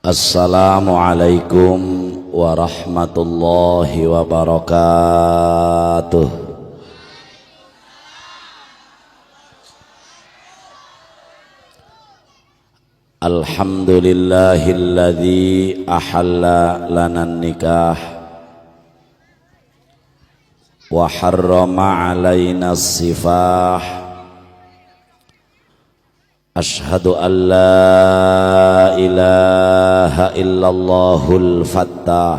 Assalamualaikum warahmatullahi wabarakatuh. Alhamdulillahilladzi ahalla lana nikah wa harrama alaina sifah. Ashhadu an la ilaha illallahul fattah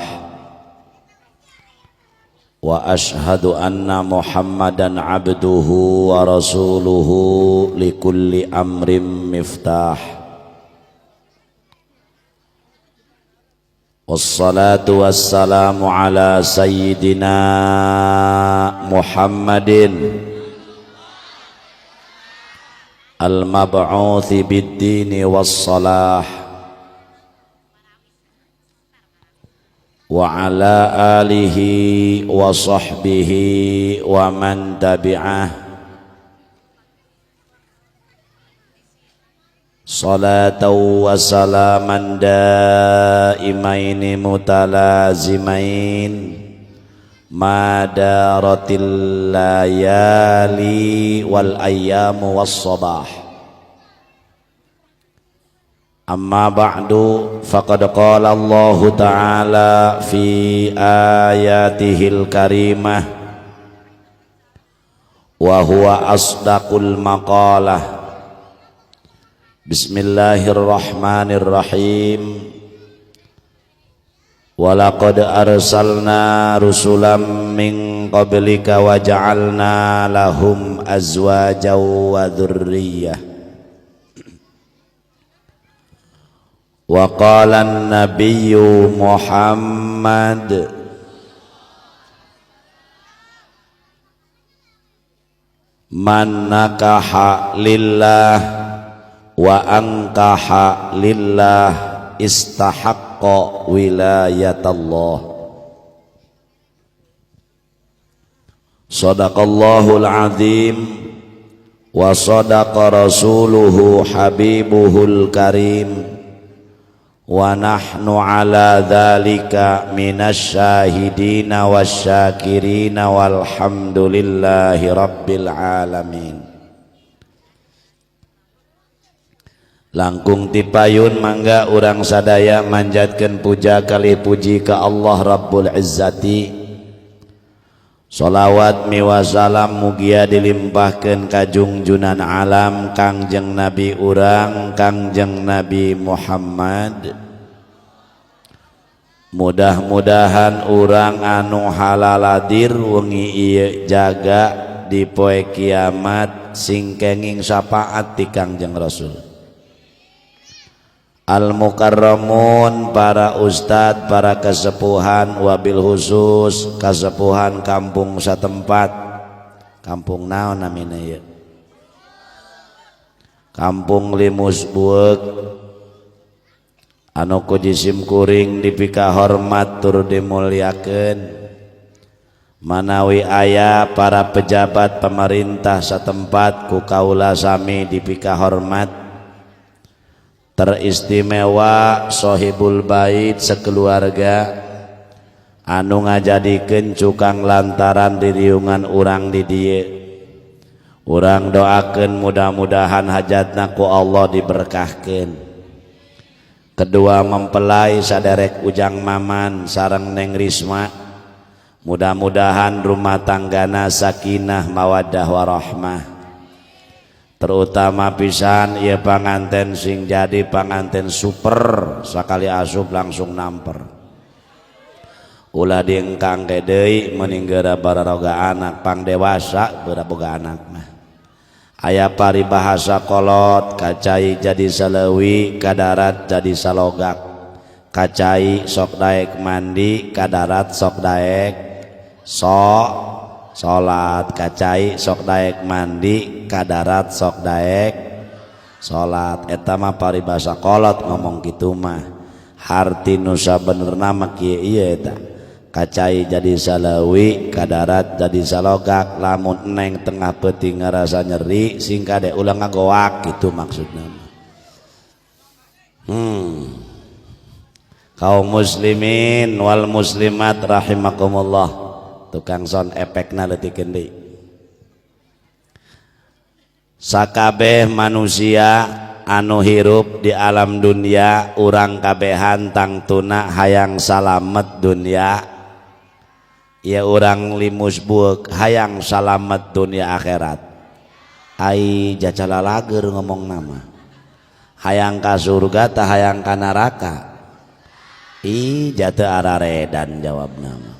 wa ashhadu anna Muhammadan abduhu wa rasuluhu likulli amrin miftah. Wassalatu wassalamu ala sayyidina Muhammadin al-mab'uthi bid-dini was-salah wa ala alihi wa sahbihi wa man tabi'ah. Salatan wa salaman daimaini mutalazimain madaratil layali wal ayyamu was sabah. Amma ba'du, faqad qala Allahu ta'ala fi ayatihil karimah wa huwa asdaqul maqalah. Bismillahirrahmanirrahim. Walaqad arsalna rusulan min qablika wa ja'alna lahum azwajan wa dzurriyyah. Wa qala an-nabiyyu Muhammad man nakaha lillah wa ankaha lillah istahaqqa wilayatallah. Sadaqallahul azim wa sadaqa rasuluhu habibuhul karim wa nahnu ala dhalika minasyahidina wasyakirina walhamdulillahi rabbil alamin. Langkung tipayun mangga urang sadaya manjatkeun puja kali puji ka Allah Rabbul Izzati. Sholawat miwa salam mugia dilimpahkeun ka jungjunan alam Kangjeng Nabi urang Kangjeng Nabi Muhammad. Mudah-mudahan urang anu halaladir wengi ieu jaga di poe kiamat sing kenging syafaat ti Kangjeng Rasul. Al-mukarramun, para ustad, para kesepuhan, wabil khusus kasepuhan kampung satempat. Kampung naon namina ieu? Kampung Limus Bueuk anu ku jisim kuring dipika hormat tur dimuliakeun. Manawi aya para pejabat pemerintah satempat ku kaula sami dipika hormat. Teristimewa sohibul bait sekeluarga anu ngajadikeun cukang lantaran diriungan urang di dieu. Urang doakeun mudah-mudahan hajatna ku Allah diberkahkeun. Kedua mempelai saderek Ujang Maman sareng Neng Risma, mudah-mudahan rumah tanggana sakinah mawaddah warahmah. Terutama pisan ieu panganten sing jadi panganten super, sakali asup langsung namper. Ulah diengkang ke deui meuning geura bararoga anak pang dewasa geura boga anak mah. Aya paribahasa kolot, kacai jadi saleuwi, kadarat jadi salogak. Kacai sok daek mandi, kadarat sok daek sok salat. Kacai sok daek mandi, kadarat sok daek salat. Eta mah paribasa kolot ngomong kitu mah. Harti nu sabenerna mah kieu ieu eta. Kacai jadi salawi, kadarat jadi salogak. Lamun neng tengah peuting ngarasa nyeri sing kade ulah ngagoak kitu maksudna mah. Kaum muslimin wal muslimat rahimakumullah. Tukang sound efekna leutik deui. Sakabeh manusia anu hirup di alam dunia urang kabehan tangtuna hayang salamet dunia. Ya urang limus bueuk hayang salamet dunia akhirat. Ai jacala lager ngomong nama. Hayang ka surga tah hayang ka neraka. Ih jatuh araredan jawab nama.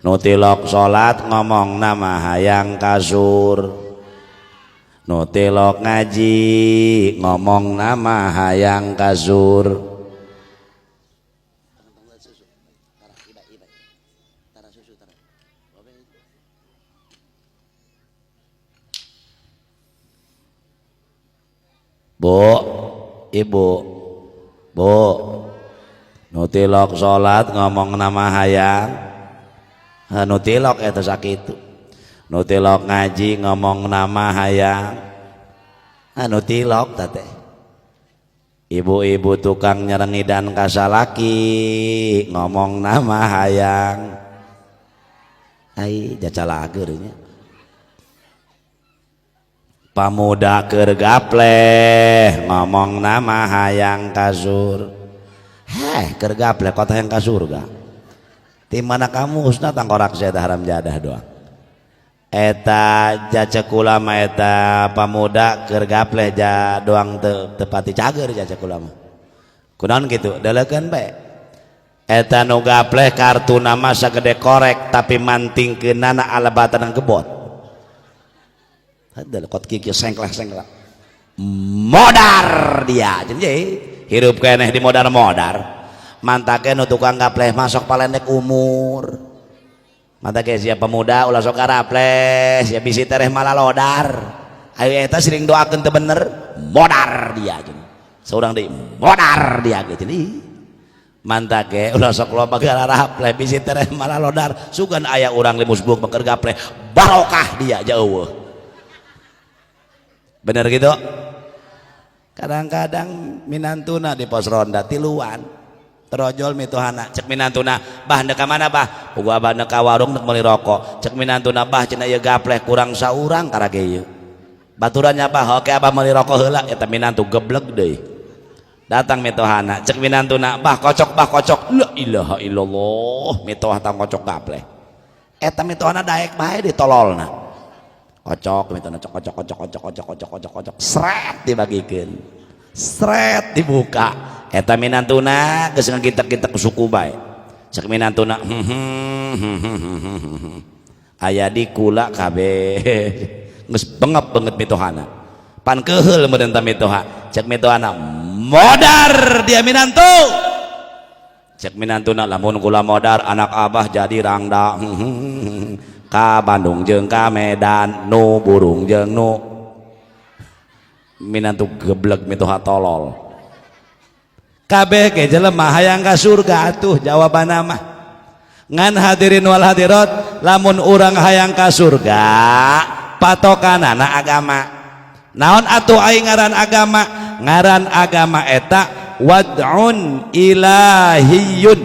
Nu tilok salat ngomong nama hayang kasur. Nu tilok ngaji ngomong nama hayang kasur. Bu, ibu, bu, nu tilok salat ngomong nama hayang, nu tilok eta sakitu. Nu tilok ngaji ngomong nama hayang, nu tilok teh. Ibu-ibu tukang nyerengidan kasalaki ngomong nama hayang. Ai jacalager nya. Pamuda keur gapleh ngomong nama hayang kasur. Heh, keur gapleh kota hayang ka surga. Ti mana kamu husna tangkorak saya haram jadah doang. Eta jacek ulama eta pamuda keur gapleh ja doang teu pati cager jacek ulama. Kunaon kitu? Deulekeun bae. Eta nu gapleh kartu nama sagede korek tapi mantingkeunana alebatan gebot. Ada kot kiki sengkleh-sengkleh. Modar dia. Jadi hirup keneh di modar-modar. Mantake nu tukang gapleh masuk palendek umur. Mantake sia pemuda ulah sok garapleh, sia bisi tereh malalodar. Ayo eta sering doakeun teu bener, modar dia jeung. Saurang deui modar dia gitu nih. Mantake ulah sok loba gararapleh bisi tereh malalodar. Sugan aya urang limus buuk keur gapleh, barokah dia jauh. Bener gitu? Kadang-kadang minantuna di pos ronda tiluan terojol mituhana cek minantuna bah ndek ka mana bah puguh abah ndek ka warung ndek meuli rokok cek minantuna bah cenah ieu gapleh kurang saurang karage ieu baturannya bah oke abah meuli rokok heula eta minantu geblek deui datang mituhana cek minantuna bah kocok la ilaha illallah mitoha tang kocok gapleh eta mituhana daek bae ditololna kocok mituhana cok kocok kocok kocok kocok kocok kocok kocok sret dibagikeun sret dibuka eta minantuna geus ngagitek-gitek suku bae cek minantuna aya di kula kabeh geus bengep banget mitohana pan keheul meureun ta mitoha cek mitohana modar dia minantu cek minantuna lamun kula modar anak abah jadi rangda ka Bandung jeung ka Medan nu burung jeung nu minantu geblek mitoha tolol kabeh ge jelema hayang ka surga atuh jawabanna mah ngan hadirin wal hadirat lamun urang hayang ka surga patokanana agama naon atuh aing ngaran agama ngaran agama eta wad'un ilahiyun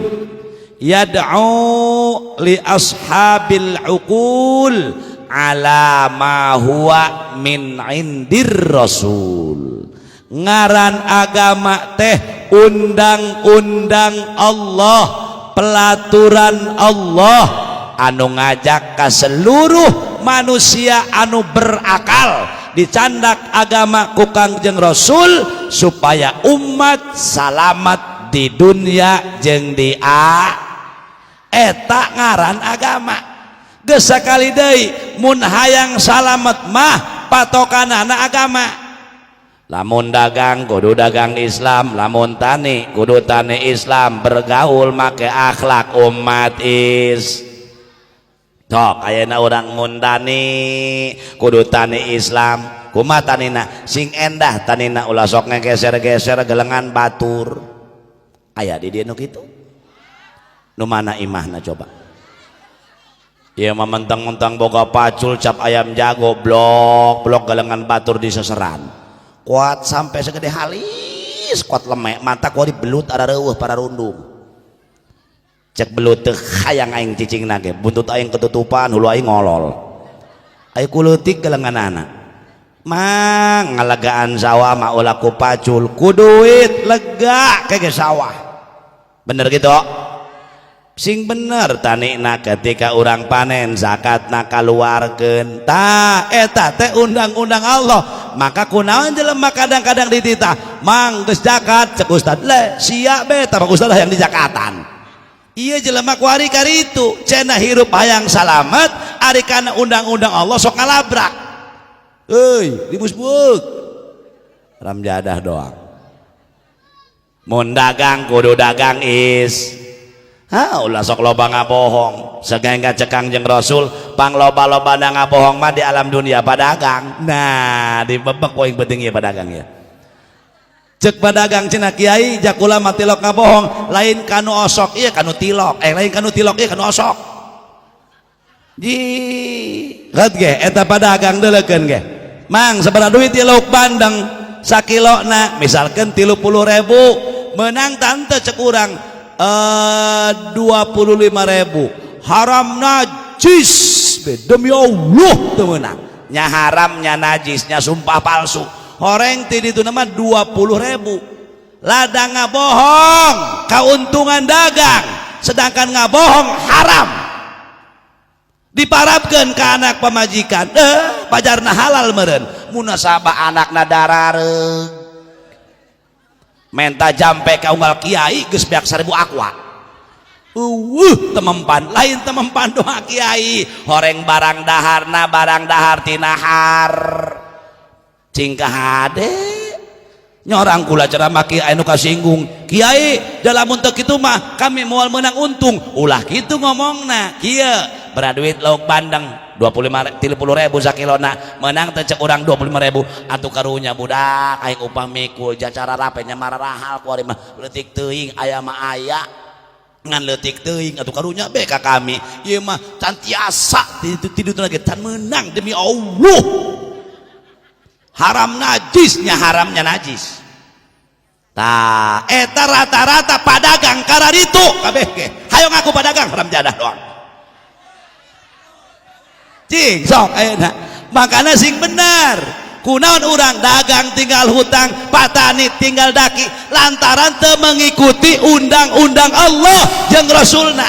yad'u li ashabil uqul ala ma huwa min indir rasul. Ngaran agama teh undang-undang Allah, pelaturan Allah anu ngajak ka seluruh manusia anu berakal dicandak agama ku Kangjeng Rasul supaya umat salamat di dunia jeung di eta ngaran agama. Geus sakali deui mun hayang salamet mah patokanana agama. Lamun dagang kudu dagang Islam, lamun tani kudu tani Islam, bergaul make akhlak umat is. Tok ayeuna urang mun tani kudu tani Islam, kumaha tanina sing endah tanina ulah sok ngegeser-geser gelengan batur. Aya di dieu nu kitu. Nu mana imahna coba? Ieu mah mentang-mentang boga pacul cap ayam jago blok-blok gelengan batur di seseran. Kuat sampai segede halis, kuat lemek, mata kuat dibelut ada reueuh para rundung. Cek belut teu hayang aing cicing ge, buntut aing ketutupan, hulu aing ngolol. Ayo ku leutik gelenganana. Mang, ngalegaan sawah mah ulah ku pacul, ku duit lega ke sawah. Bener gitu? Sing bener tanina ketika urang panen, zakatna kaluarkeun. Tah, eta teh undang-undang Allah. Maka kunaon jelema kadang-kadang dititah, "Mang, geus zakat?" Cek ustad le sia be tah, ustad yang dijakatan. Iya, jelema kuari karitu cenah hirup hayang salamet, ari kana undang-undang Allah sok ngalabrak euy, dibus-buk ramjadah doang. Mun dagang kudu dagang is. Ha, ulah sok loba ngabohong. Sehingga cek Kangjeng Rasul, pang loba-loba ngabohong mah di alam dunia padagang. Nah, di bebek poing penting ya padagang ya. Cek padagang cenah, "Kiai, jakula mah tilok ngabohong, lain kanu osok iya kanu tilok, eh lain kanu tilok iya kanu osok." Ji, kat ge eta padagang deuleukeun ge. "Mang, sabaraha duit ieu lauk bandeng sakilona?" Misalkan 30.000. "Menang tante?" cek urang, 25.000. "Haram najis, demi Allah teu meunang." Nya haramnya, najisnya, sumpah palsu. Horeng ti ditu nama 20.000. Ladang ngabohong keuntungan dagang, sedangkan ngabohong haram diparabkeun ke anak pamajikan, eh pajarna halal meureun. Munasabah anakna darareug menta jampe ka unggal kiai, geus beak 1000 aqua. Eueuh, temempan lain temempan doa kiai, horeng barang daharna, barang dahar tina har cingkah hade nyorang kula ceramah kiai nu kasinggung, "Kiai, lamun teu kitu mah kami moal menang untung." Ulah kitu ngomongna. Kieu, "Bera duit lauk bandeng?" 25 30 ribu sakilona. "Menang teu?" cek urang, 25 ribu. "Atuh karunya budak aing upah mikul jacara rape nya mararahal ku ari mah leutik teuing, aya mah aya ngan leutik teuing. Atuh karunya be ka kami ieu mah can tiasa tidur lagi can menang, demi Allah haram najisnya, haramnya najis." Tah, eta rata-rata padagang kararitu kabeh ge. Hayo ngaku padagang, haram jadah doang. Cing sok ayeuna. Makana sing bener. Kunaon urang dagang tinggal hutang, patani tinggal daki, lantaran teu mengikuti undang-undang Allah jeung Rasulna,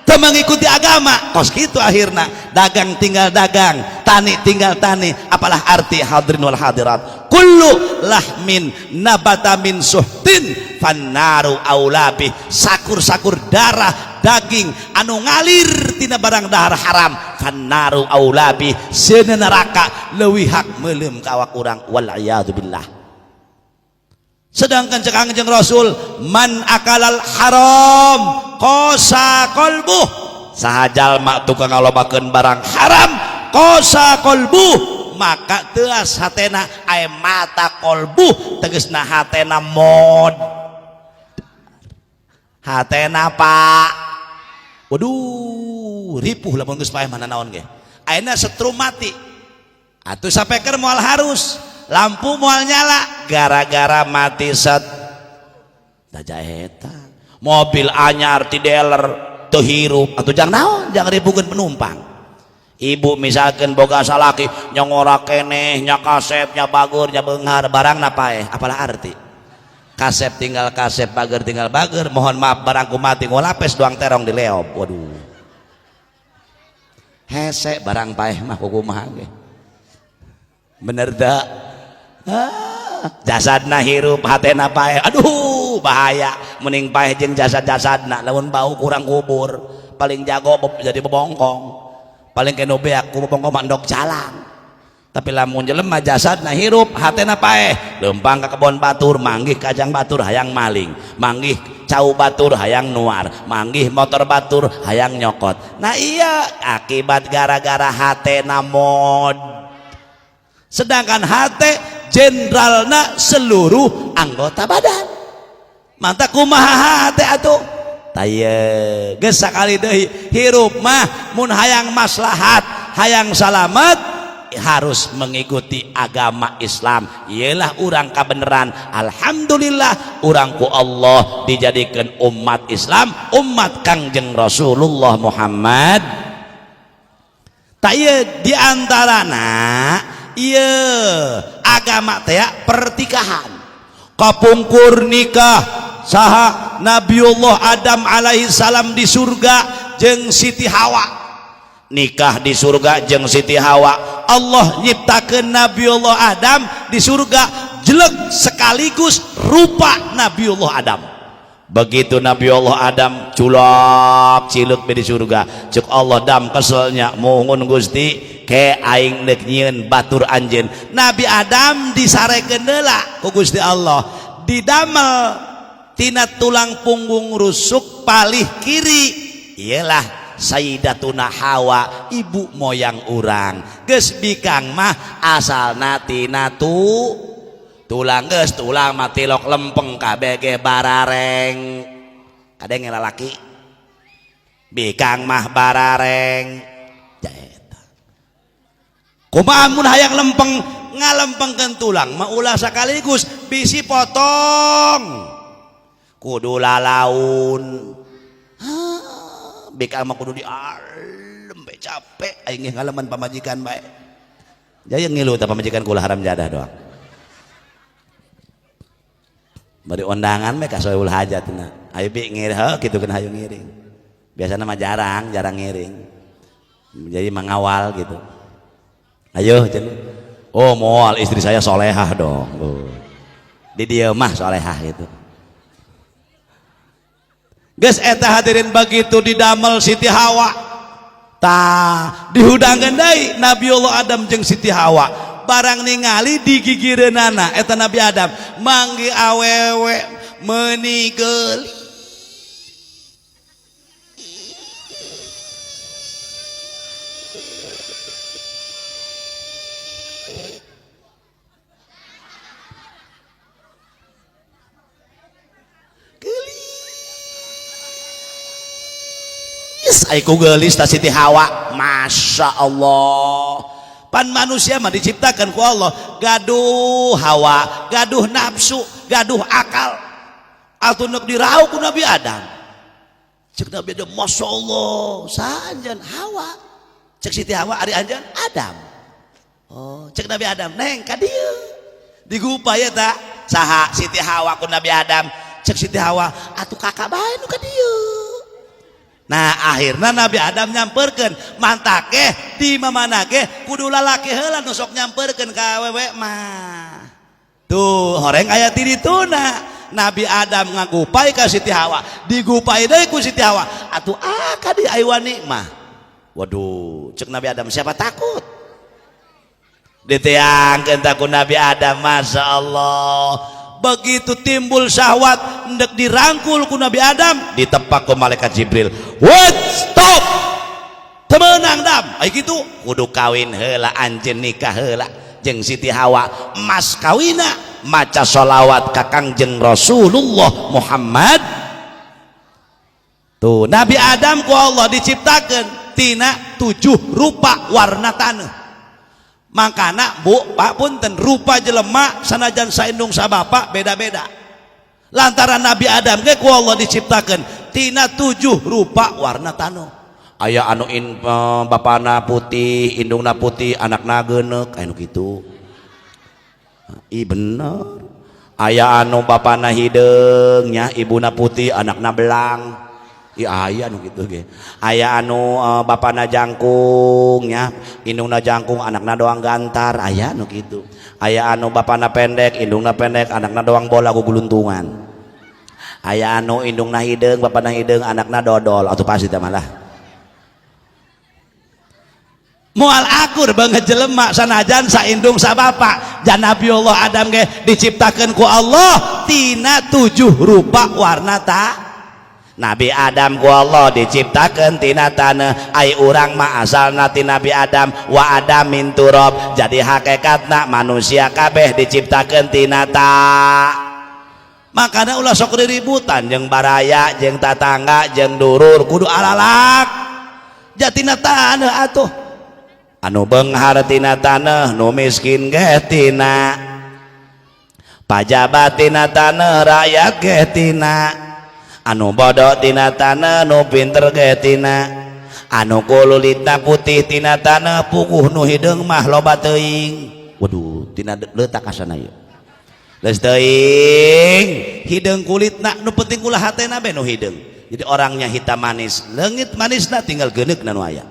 teu mengikuti agama. Kos kitu akhirna dagang tinggal dagang, tani tinggal tani. Apalah arti, hadirin wal hadirat, kullu lahmin nabata min suhtin fannaru aulabi. Sakur-sakur darah daging anu ngalir tina barang dahar haram, fannaru aulabi, seuna neraka leuwih hak meuleum ka awak urang, wal billah. Sedangkan cek Kangjeng Rasul, man akalal haram qasa qalbuh, saha jalma tukang ngalobakeun barang haram, qasa qalbuh, maka teas hatena, ay mata qalbuh, tegesna hatena mod, hatena pak. Waduh, ripuh lamun geus paeh mana naon ge. Ayeuna setrum mati atuh, sapeker moal harus, lampu moal nyala gara-gara mati set taja eta. Mobil anyar ti dealer teu hirup atuh, jang naon? Jang ribukeun penumpang. Ibu misalkan boga salaki nyongora keneh nya, kasep nya, bagur nya, beunghar, barang paeh. Apalah arti kasep tinggal kasep, bager tinggal bager? Mohon maaf, barangku mati ngolapes doang terong di leop. Waduh, hese barang paeh mah kumaha ge. Bener tak? Ah, jasadna hirup, hatena paeh. Aduh, bahaya. Mending paeh jeung jasad-jasadna. Lamun bau kurang kubur, paling jago jadi bebongkong, paling keno beak ku bebongkong mandok jalan. Tapi lamun jelema jasadna hirup, hatena paeh, lempang ka kebon batur, manggih kajang batur hayang maling, manggih cau batur hayang nuar, manggih motor batur hayang nyokot. Nah iya, akibat gara-gara hatena mod. Sedangkan hate jenderalna seluruh anggota badan. Mantap, kumaha hate atuh? Taye geus sakali deui, hirup mah mun hayang maslahat, hayang salamet. harus mengikuti agama Islam. Ialah urang kabeneran. Alhamdulillah urang ku Allah dijadikan umat Islam, umat Kangjeng Rasulullah Muhammad. Tak ieu diantarana ieu agama teh pertikahan. Kapungkur nikah saha Nabiullah Adam alaihi salam di surga jeung Siti Hawa. Nikah di surga jeung Siti Hawa. Allah nyiptakeun Nabiullah Adam di surga jelek sekaligus rupa Nabiullah Adam. Begitu Nabiullah Adam culak ciluk di surga, cek Allah dam keselnya mohon Gusti ke aing deuk nyieun batur anjeun. Nabi Adam disarekeun heula ku Gusti Allah, didamel tina tulang punggung rusuk palih kiri, iyalah Sayyidatuna Hawa, ibu moyang urang. Geus bikang mah asalna tina tulang, geus tulang mah tilok lempeng kabeh ge barareng. Kadenge lalaki bikang mah barareng. Eta kumaha mun hayang lempeng, ngalempengkeun tulang mah ulah sekaligus, bisi potong kudu lalaun. Bikang mah kudu dialem bae capek aing ngaleman pamajikan bae. Jaya ngilu tah pamajikan kula haram jadah doang. Bari undangan meh ka soeul hajatna. Ayo bi ngiring heuh kitu keun hayu ngiring. Biasana mah jarang, jarang ngiring. Jadi mengawal gitu. Ayo cenah. Oh moal istri saya solehah dong. Oh. Di dieu mah solehah gitu. Geus eta hadirin begitu didamel Siti Hawa, tah dihudangkeun deui Nabiullah Adam jeung Siti Hawa. Barang ningali digigireunana eta Nabi Adam manggi awewe meuni geulis. Aiku geulis ta Siti Hawa, Masya Allah. Pan manusia mah diciptakan ku Allah gaduh hawa, gaduh nafsu, gaduh akal. Atuh neuk dirauh ku Nabi Adam. Cek Nabi Adam, Masya Allah, saanjeun Hawa. Cek Siti Hawa ari anjeun Adam. Oh, cek Nabi Adam, neng ka dieu. Digupa ya ta, saha Siti Hawa ku Nabi Adam. Cek Siti Hawa, atuh kakak bae nu ka dieu. Nah akhirnya Nabi Adam nyamperkeun mantake di mamana ge kudu lalaki heula nu sok nyamperkeun ka awewe mah. Tuh horeng aya ti dituna. Nabi Adam ngagupai ka Siti Hawa, digupai deui ku Siti Hawa. Atuh ah ka di aywani mah. Waduh, cek Nabi Adam siapa takut? Diteangkeun ta ku Nabi Adam, Masya Allah. Begitu timbul syahwat hendak dirangkul ku Nabi Adam, ditepak ku malaikat Jibril. What? Stop. Temenang dam. Ai kitu kudu kawin heula anjeun nikah heula jeung Siti Hawa. Mas kawina maca sholawat ka Kangjeng Rasulullah Muhammad. Tuh Nabi Adam ku Allah diciptakeun tina 7 rupa warna tanah. Makana bu pak punten rupa jelema sanajan saindung sabapak beda-beda. Lantaran Nabi Adam ge ku Allah diciptakeun tina 7 rupa warna tanah. Aya anu bapana putih, indungna putih, anakna geuneuk, aya nu kitu. Ih bener. Aya anu bapana hideung nya, ibuna putih, anakna belang. Ih aya anu kitu ge. Aya anu bapana jangkung nya, indungna jangkung, anakna doang gantar, aya anu kitu. Aya anu bapana pendek, indungna pendek, anakna doang bola guguluntungan. Aya anu indungna hideung, bapana hideung, anakna dodol, atuh pasti teh malah. Moal akur banget jelema sanajan saindung sabapa. Jan Nabiullah Adam ge diciptakeun ku Allah tina 7 rupa warna ta. Nabi Adam ku Allah diciptakeun tina taneuh, ai urang mah asalna ti Nabi Adam, wa Adam min turab. Jadi hakikatna manusia kabeh diciptakeun tina ta. Makana ulah sok riributan jeung baraya, jeung tatangga, jeung durur, kudu alalak. Jatina taneuh atuh. Anu beunghar tina taneuh, nu miskin ge tina. Pajabat tina taneuh, rakyat ge tina. Anu bodoh tina taneuh, nu pinter ge tina. Anu kululitna putih tina taneuh, puguh nu hideung mah loba teuing. Waduh, tina leutak asana ieu. Geus teuing hideung kulitna, nu penting ulah hatena be nu hideung. Jadi orangnya hitam manis, leungit manisna tinggal geuneukna nu aya.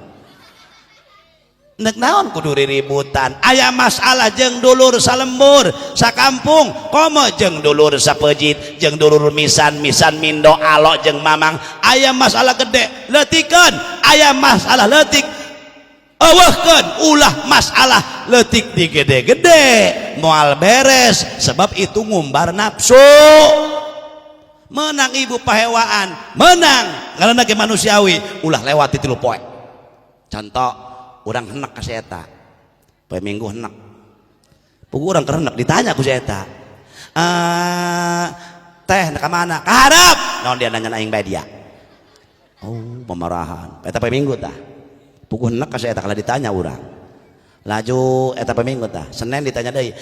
Nek naon kudu riributan? Aya masalah jeung dulur salembur sakampung, komo jeung dulur sapejit, jeung dulur misan, misan mindo alo jeung mamang. Aya masalah gede leutikeun, aya masalah leutik euweuhkeun, ulah masalah leutik digede-gede moal beres, sebab itu ngumbar nafsu. Menang ibu pahewaan, menang karena ge manusiawi, ulah lewat di 3 poe. Contoh, urang henek ka si eta poe Minggu, henek pugu urang keur henek, ditanya ku si eta, "Teh ka mana?" "Ka hareup." Naon dia nanya aing bae dia? Oh, pemarahan eta poe Minggu tah. Pugu henek ka si eta, kalau ditanya urang laju. Eta poe Minggu tah. Senin ditanya deui,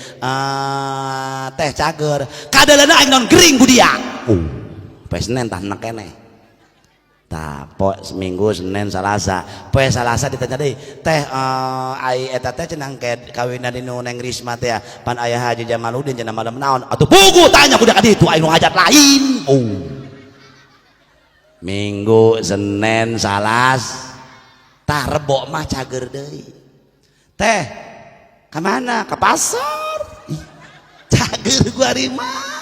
"Teh cager kadaleuna aing naon gering ku dia?" Oh, poe Senin tah henek keneh. Tah, poe Minggu, Senin, Salasa. Poe Salasa ditanya deui, "Teh, ai eta teh cenah ke kawinan nu Neng Risma teh pan aya Haji Jamaludin cenah malam naon?" Atuh pugu tanya kudu ka ditu, aing nu hajat lain. Oh. Minggu, Senin, Salas. Tah, Rebo mah cager deui. "Teh, ka mana?" "Ka pasar." Ih, cager gua ari mah.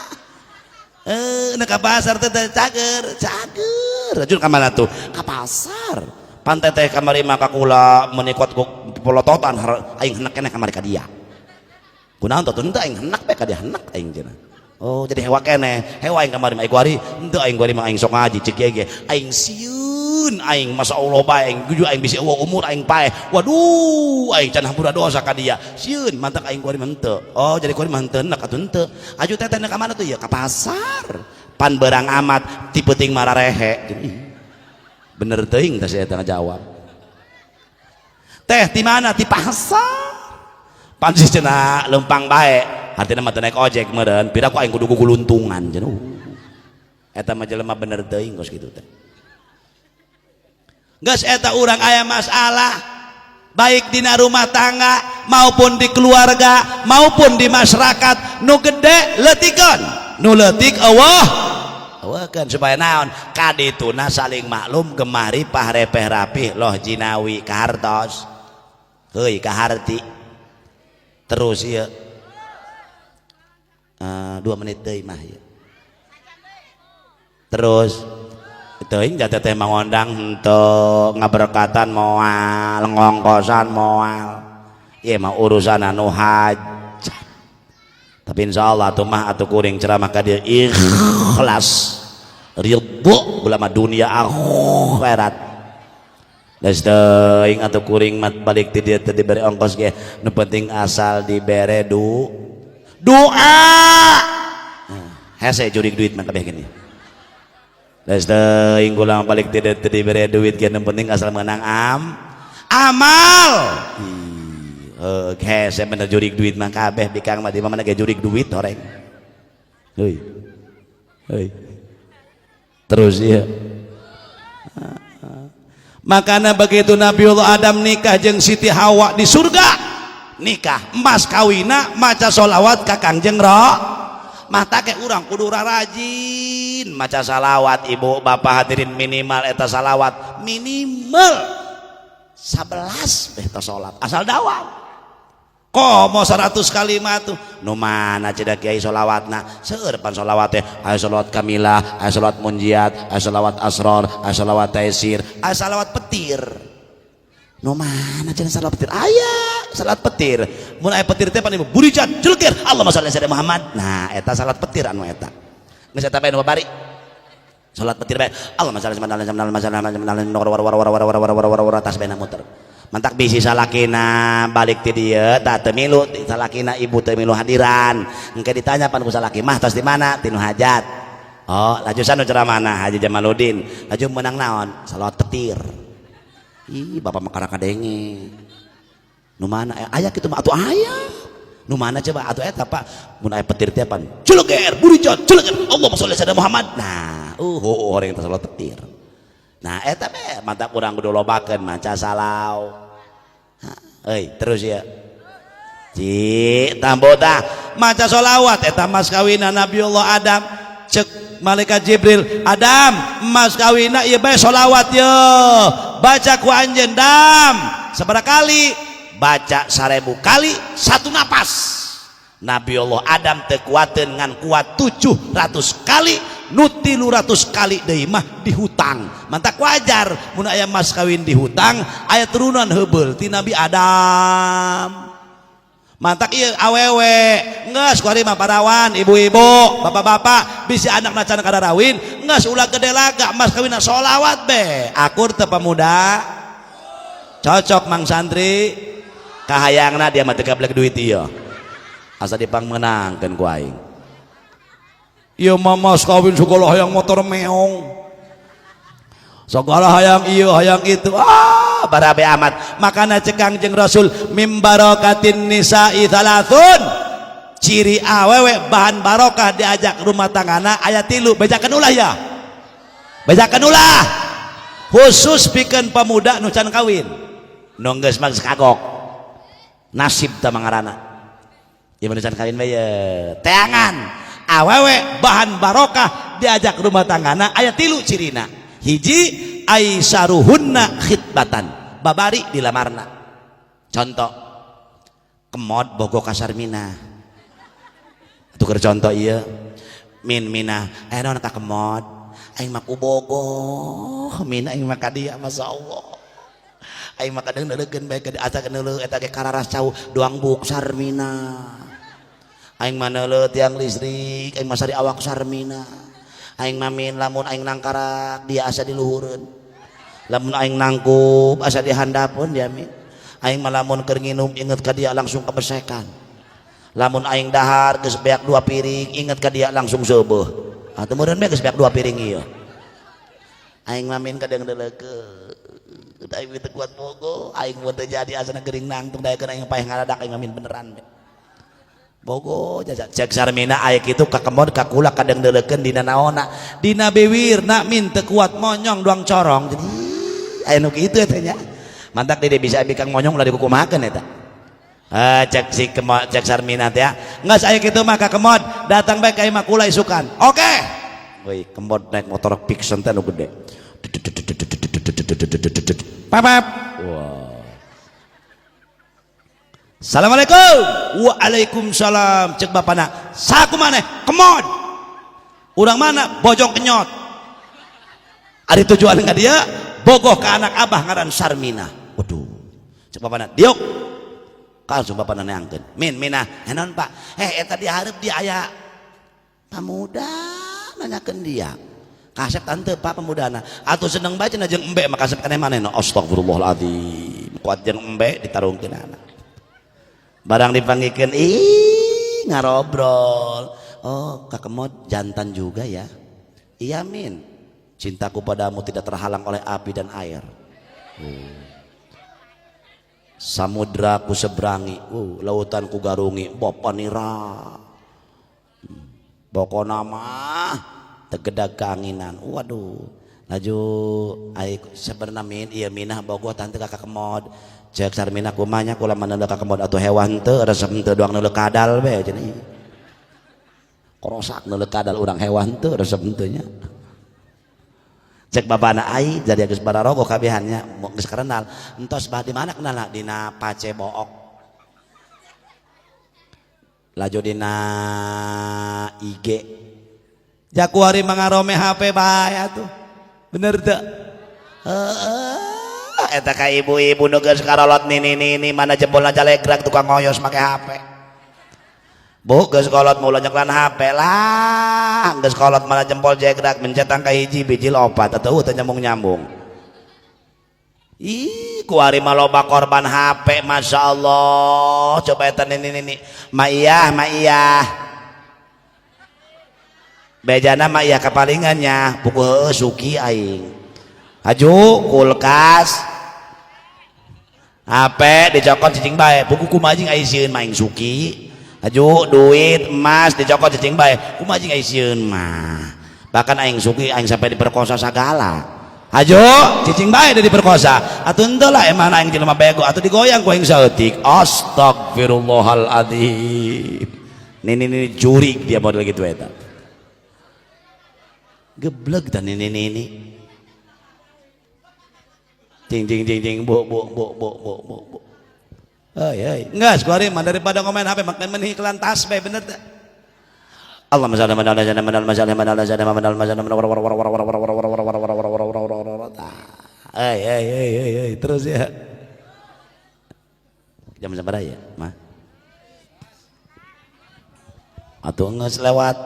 Eh, nah, ka pasar teh cager, cager. Rajul ka mana tuh? Ka pasar. Pan teteh kamari mah ka kula menikot polototan, aing henek keneh kamari ka dia. Kunaon tuh? Henteu, aing henek bae ka dia, henek aing cenah. Oh, jadi hewa keneh. Hewa aing kamari mah kuari, henteu, aing kuari mah aing sok ngaji cek kiai ge. Aing sieun aing, masa Allah bae aing guju aing bisi eueuh umur aing paeh. Waduh, aing can hampura dosa ka dia. Sieun mantak aing kuari mah henteu. Oh, jadi kuari mah henteu henek atuh henteu. Aju teteh ka mana tuh? Ya ka pasar. Pan berang amat ti peuting mararehe. Bener teuing teh si eta ngajawab. Teh di mana? Di pasar. Pan sih cenah lempang bae. Artina mah teu naik ojek meureun, pira ku aing kudu guguluntungan cenah. Eta mah jelema bener teuing kos kitu teh. Geus eta urang aya masalah baik dina rumah tangga maupun di keluarga maupun di masyarakat, nu gede leutikeun, nu leutik euweuh euweuhkeun, supaya naon? Kadituna saling maklum, gemari pahrepeh rapih loh jinawi kahartos heuy kaharti. Terus ieu 2 menit deui mah ieu. Terus teuing jatah teh mangondang henteu, ngaberkatan moal, ngongkosan moal, ieu mah urusan anu hajat. Tapi insyaallah atuh mah atuh kuring ceramah ka dieu ikhlas ridho ulama dunia akhirat. Geus teuing atuh kuring mat balik ti dieu teu dibere ongkos ge, nu penting asal dibere doa. Hese jurig duit mah kabeh gini. Geus teuing kula balik ti dieu teu dibere duit ge, nu penting asal menang amal. Ih, hese bener jurig duit mah kabeh bikang mah di mana ge jurig duit horeng. Heuy. Heuy. Terus ya. Makanya begitu Nabiullah Adam nikah jeung Siti Hawa di surga, nikah emas kawina maca solawat ka Kangjeng Ro mata ke urang kudu rajin maca salawat. Ibu bapak hadirin, minimal eta salawat minimal 11 beh salat asal dawam. Komo 100 kalimat tuh nu mana cedak kiai solawatna seueur pan solawat teh. Aya solawat kamilah, aya solawat munjiat, aya solawat asror, aya solawat taisir, aya solawat petir. Nu mana cenah salawat petir? Aya salat petir. Mun aya petir teh pan burican jelekir Allahumma sholli ala Muhammad. Nah, eta salat petir anu eta geus eta bae nu bari salat petir bae Allahumma sholli ala Muhammad war war war war war war war war tas bae muter. Mantak bisi salakina balik ti dieu tah teu milu salakina, ibu teu milu hadiran. Engke ditanya pan ku salaki mah, "Tos di mana?" "Tinu hajat." "Oh, laju sanu ceramahna Haji Jamaluddin, laju menang naon?" "Salawat petir." Ih, bapak mah kadenge. Nu mana aya kitu mah atuh aya. Nu mana coba atuh eta Pak, mun aya petir teh pan celeger burijot celeger Allahumma sholli ala Muhammad. Nah, horeng teh salat petir. Nah, eta be mantap urang kudu lobakeun maca salau. Euy, terus ya. Ci, tambo tah maca solawat eta mas kawina Nabiullah Adam. Cek malaikat Jibril, Adam, mas kawina ieu bae solawat ye. Baca ku anjeun dam. Sabaraha kali? Baca 1000 kali satu napas. Nabiullah Adam teu kuateun ngan kuat 700 kali, nu 300 kali deui mah dihutang. Mantak wajar mun aya mas kawin dihutang, aya turunan heubeul ti Nabi Adam. Mantak ieu awewe geus kuari mah parawan, ibu-ibu, bapak-bapak, bisi anakna can kararawin, geus ulah gede laga, mas kawinna solawat be. Akur teu pemuda? Cocok mang santri? Kahayangna dia mah teu gablek duit ieu. Asa dipangmeunangkeun ku aing. Ieu mah mas kawin segala hayang motor meong. Segala hayang ieu hayang itu. Ah, barabe amat. Makana cek Kangjeng Rasul mim barakatin nisa'i thalathun. Ciri awewe bahan barokah diajak rumah tanggana aya 3, bejakeun ulah ya. Bejakeun ulah. Khusus pikeun pemuda nu can kawin. Nu geus mah geus kagok. Nasib tah mangarana. Ieu mah can kawin bae ye. Teangan awewe bahan barokah diajak rumah tanggana aya 3 cirina. Hiji aisaruhunna khitbatan, babari dilamarna. Contoh kemod bogo ka Sarmina. Tuker contoh ieu min mina aya naon ka kemod aing mah ku bogoh mina aing mah ka dia masyaallah. Aing mah kadang neulekeun bae ka asa neuleuh eta ge kararas cau doang buk Sarmina. Aing mah neuleuh tiang listrik aing mah sari awak Sarmina. Aing mah min lamun aing nangkarak dia asa diluhureun. Lamun aing nangkup asa dihandapeun dia min. Aing mah lamun keur nginum inget ka dia langsung kebesekan. Lamun aing dahar geus beak 2 piring inget ka dia langsung seubeuh. Ah teu meureun bae geus beak 2 piring ieu. Aing mah min kadang deuleukeun. Aing teu kuat bogo, aing mun teu jadi asana gering nangtung daekeun aing paeh ngaladak aing mah min beneran be. Bogo jajak cek Sarmina aya kitu ka kemod ka kula kadang deuleukeun dina naonna dina bewirna min teu kuat monyong doang corong. Jadi aya nu kitu eta nya. Mantak dede bisa bikang monyong ulah dikukumahakeun eta. Cek si kemod cek Sarmina teh ya. Geus aya kitu mah ka kemod datang bae ka imah kula isukan. Oke. Woi kemod naik motor Pixen teh nu gede. Pepep. Wah. Assalamualaikum. Waalaikumsalam. Cek bapana. Saku maneh? Kemod. Urang mana? Bojong kenyot. Ari tujuan ka dia bogoh ka anak abah ngaran Sarmina. Waduh. Cek bapana, diuk. Langsung bapana neangkeun. Min mina, naon Pak? Eta dihareup dia aya pamuda nanyakeun dia. Kasep tante Pak pemudana. Atuh seneng bae cenah jeung embe mah kasep keneh manehna. Astagfirullahaladzim. Kuat jeung embe ditarungkeun anak. Barang dipanggilkan, ih ngarobrol. Oh, Kak Kemod jantan juga ya. Iya min. Cintaku padamu tidak terhalang oleh api dan air. Oh. Samudra ku seberangi, lautan ku garungi, bapanira. Pokona mah tegedag keanginan. Waduh. Laju ai sebenarnya min ieu minah bogoh tante ka Kemod. Cek Sarmina kumanya kula mana ka kemod atuh hewan teu resep teu doang neuleuh kadal be cenah. Korosak neuleuh kadal urang hewan teu resep teu nya. Cek babana ai jadi geus bararogo kabehannya geus karenal. Entos bah di mana kenal dina Pacebook. Laju dina IG. Jakuari mangarome HP bae atuh. Bener teu? Heeh. Eta ka ibu-ibu nu geus karolot nini-nini mana jempolna jalegrak tukang ngoyos make HP. Bu geus kolot mah ulah nyeklan HP lah, geus kolot mana jempol jegrak mencet angka hiji bijil opat atuh teu nyambung-nyambung. Ih, kuari mah loba korban HP, Masya Allah. Coba eta nini-nini. Ma iyah, ma iyah. Bejana ma iyah kapalingannya, buku heueuh suki aing. Aju kulkas. HP dicokot cicing bae, buku kumaha jeung aya sieun mah aing suki. Aju duit emas dicokot cicing bae, kumaha jeung aya sieun mah. Bahkan aing suki aing sampai diperkosa sagala. Ajo cicing bae dia diperkosa. Atuh henteu lah emang aing jelema bego atuh digoyang ku aing saeutik. Astagfirullahaladzim. Nini nini jurik dia model gitu eta. Geblek dan nini nini. Cing cing cing cing bu bu bu bu bu bu bu. Hei hei, enggak kuari mah daripada ngomen HP makan meni iklan tasbih bener teh. Allahumma shalli ala sayyidina Muhammad salli ala sayyidina Muhammad salli ala. Hei hei hei hei hei terus ya. Jam sabaraha ya, Mah? Atuh geus lewat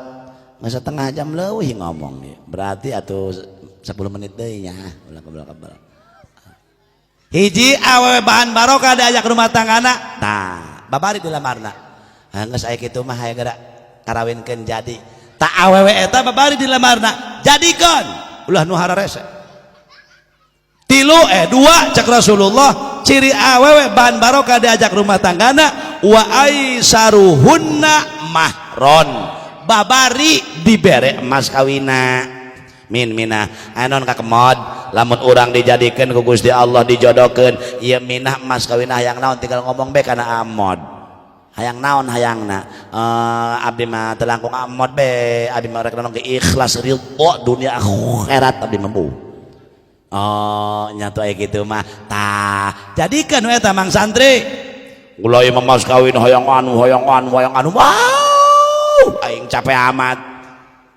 geus setengah jam leuwih ngomong ya. Berarti atuh 10 menit deui nya ulah kebel-kebel. Hiji awewe bahan barokah diajak rumah tanggana tah babari dilamarna. Geus aya kitu mah aya geura karawinkeun jadi. Ta awewe eta babari dilamarna jadikeun ulah nu hararese. Tilu dua cek Rasulullah ciri awewe bahan barokah diajak rumah tanggana wa aisaruhunna mahron babari dibere emas kawina. Min minah anon kakemod lamun urang dijadikeun ku Gusti Allah dijodohkeun ieu minah emas kawina hayang naon tinggal ngomong be kana amod hayang naon hayangna abdi mah teu langkung amod be abdi mah rek naon ikhlas ridho dunia akhirat abdi mah bu. Oh nyatu aya kitu mah tah jadikeun we eta mang santri ulah ieu mah mas kawin hayang anu hayang anu hayang anu wow aing capek amat.